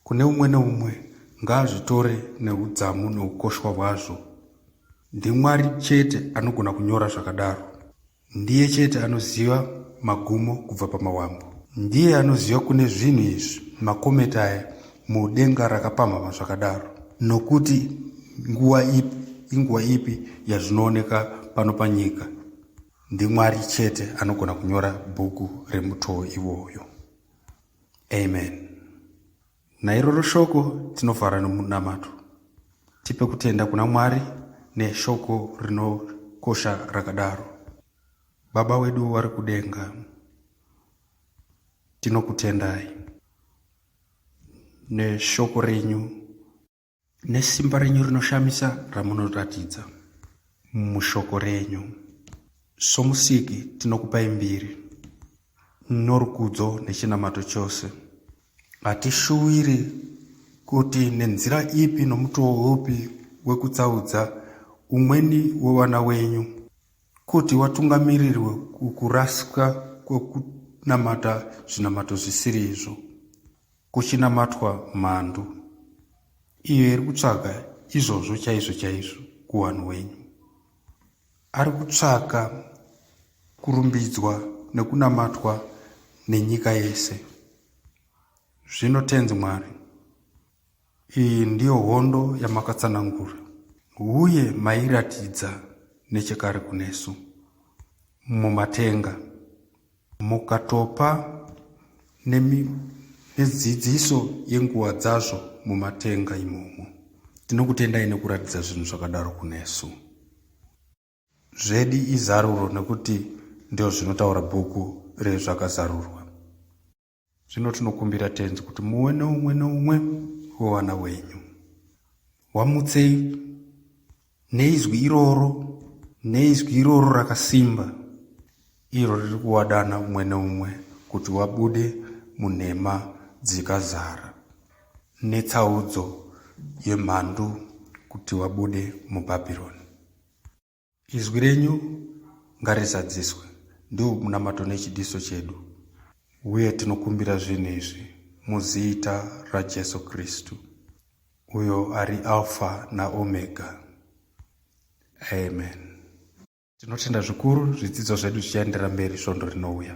kune umwe neumwe ngaazvitore neudzamu neukoshwa hwazvo. NdiMwari chete anogona kunyora zvakadaro. Ndiye chete anoziva magumo kubva pamawambo. Ndiye anoziva kune zvinhu izvi, makometi aya mudenga rakapamhama zvakadaro. Nokuti nguva ipi, inguva ipi yazvinooneka pano panyika. NdiMwari chete anogona kunyora bhuku remutoo iwoyo. Amen. Nairoro shoko tinovhara nomunamato. Tipe kutenda kuna Mwari neshoko rinokosha rakadaro. Baba wedu vari kudenga, tinokutendai neshoko renyu nesimba renyu rinoshamisa ramunoratidza mushoko renyu. Somusiki tinokupai mbiri norukudzo nechinamato chose. Hatishuwiri kuti nenzira ipi nomutoo upi wekutsaudza umweni wevana wenyu kuti watungamirirwe kukurasika kwekunamata zvinamato zvisiri izvo. Kuchinamatwa mhandu iyo iri kutsvaga izvozvo chaizvo chaizvo kuvanhu wenyu. Ari kutsvaka kurumbidzwa nekunamatwa nenyika yese. Zvino Tenzi Mwari, iyi ndiyo hondo yamakatsanangura uye mairatidza nechekare kunesu mumatenga. Mukatopa nedzidziso yenguva dzazvo mumatenga imomo. Tinokutendai nekuratidza zvinhu zvakadaro kunesu. Zvedi izaruro nekuti ndizvo zvinotaura bhuku rezvakazarurwa. Zvino tinokumbira Tenzi kuti muwe neumwe neumwe wevana wenyu. Wamutsei neizwi iroro, neizwi iroro rakasimba iro riri kuwadana umwe neumwe kuti wabude munhema dzikazara netsaudzo yemhandu kuti wabude muBhabhironi. Izwi renyu ngarizadziswe, ndiwo munamato nechidiso chedu. Uye tinokumbira zvinhu izvi muzita raJesu Kristu, uyo ari Alfa naOmega. Amen. Tinotenda zvikuru, zvidzidzo zvedu zvichaenderera mberi svondo rinouya.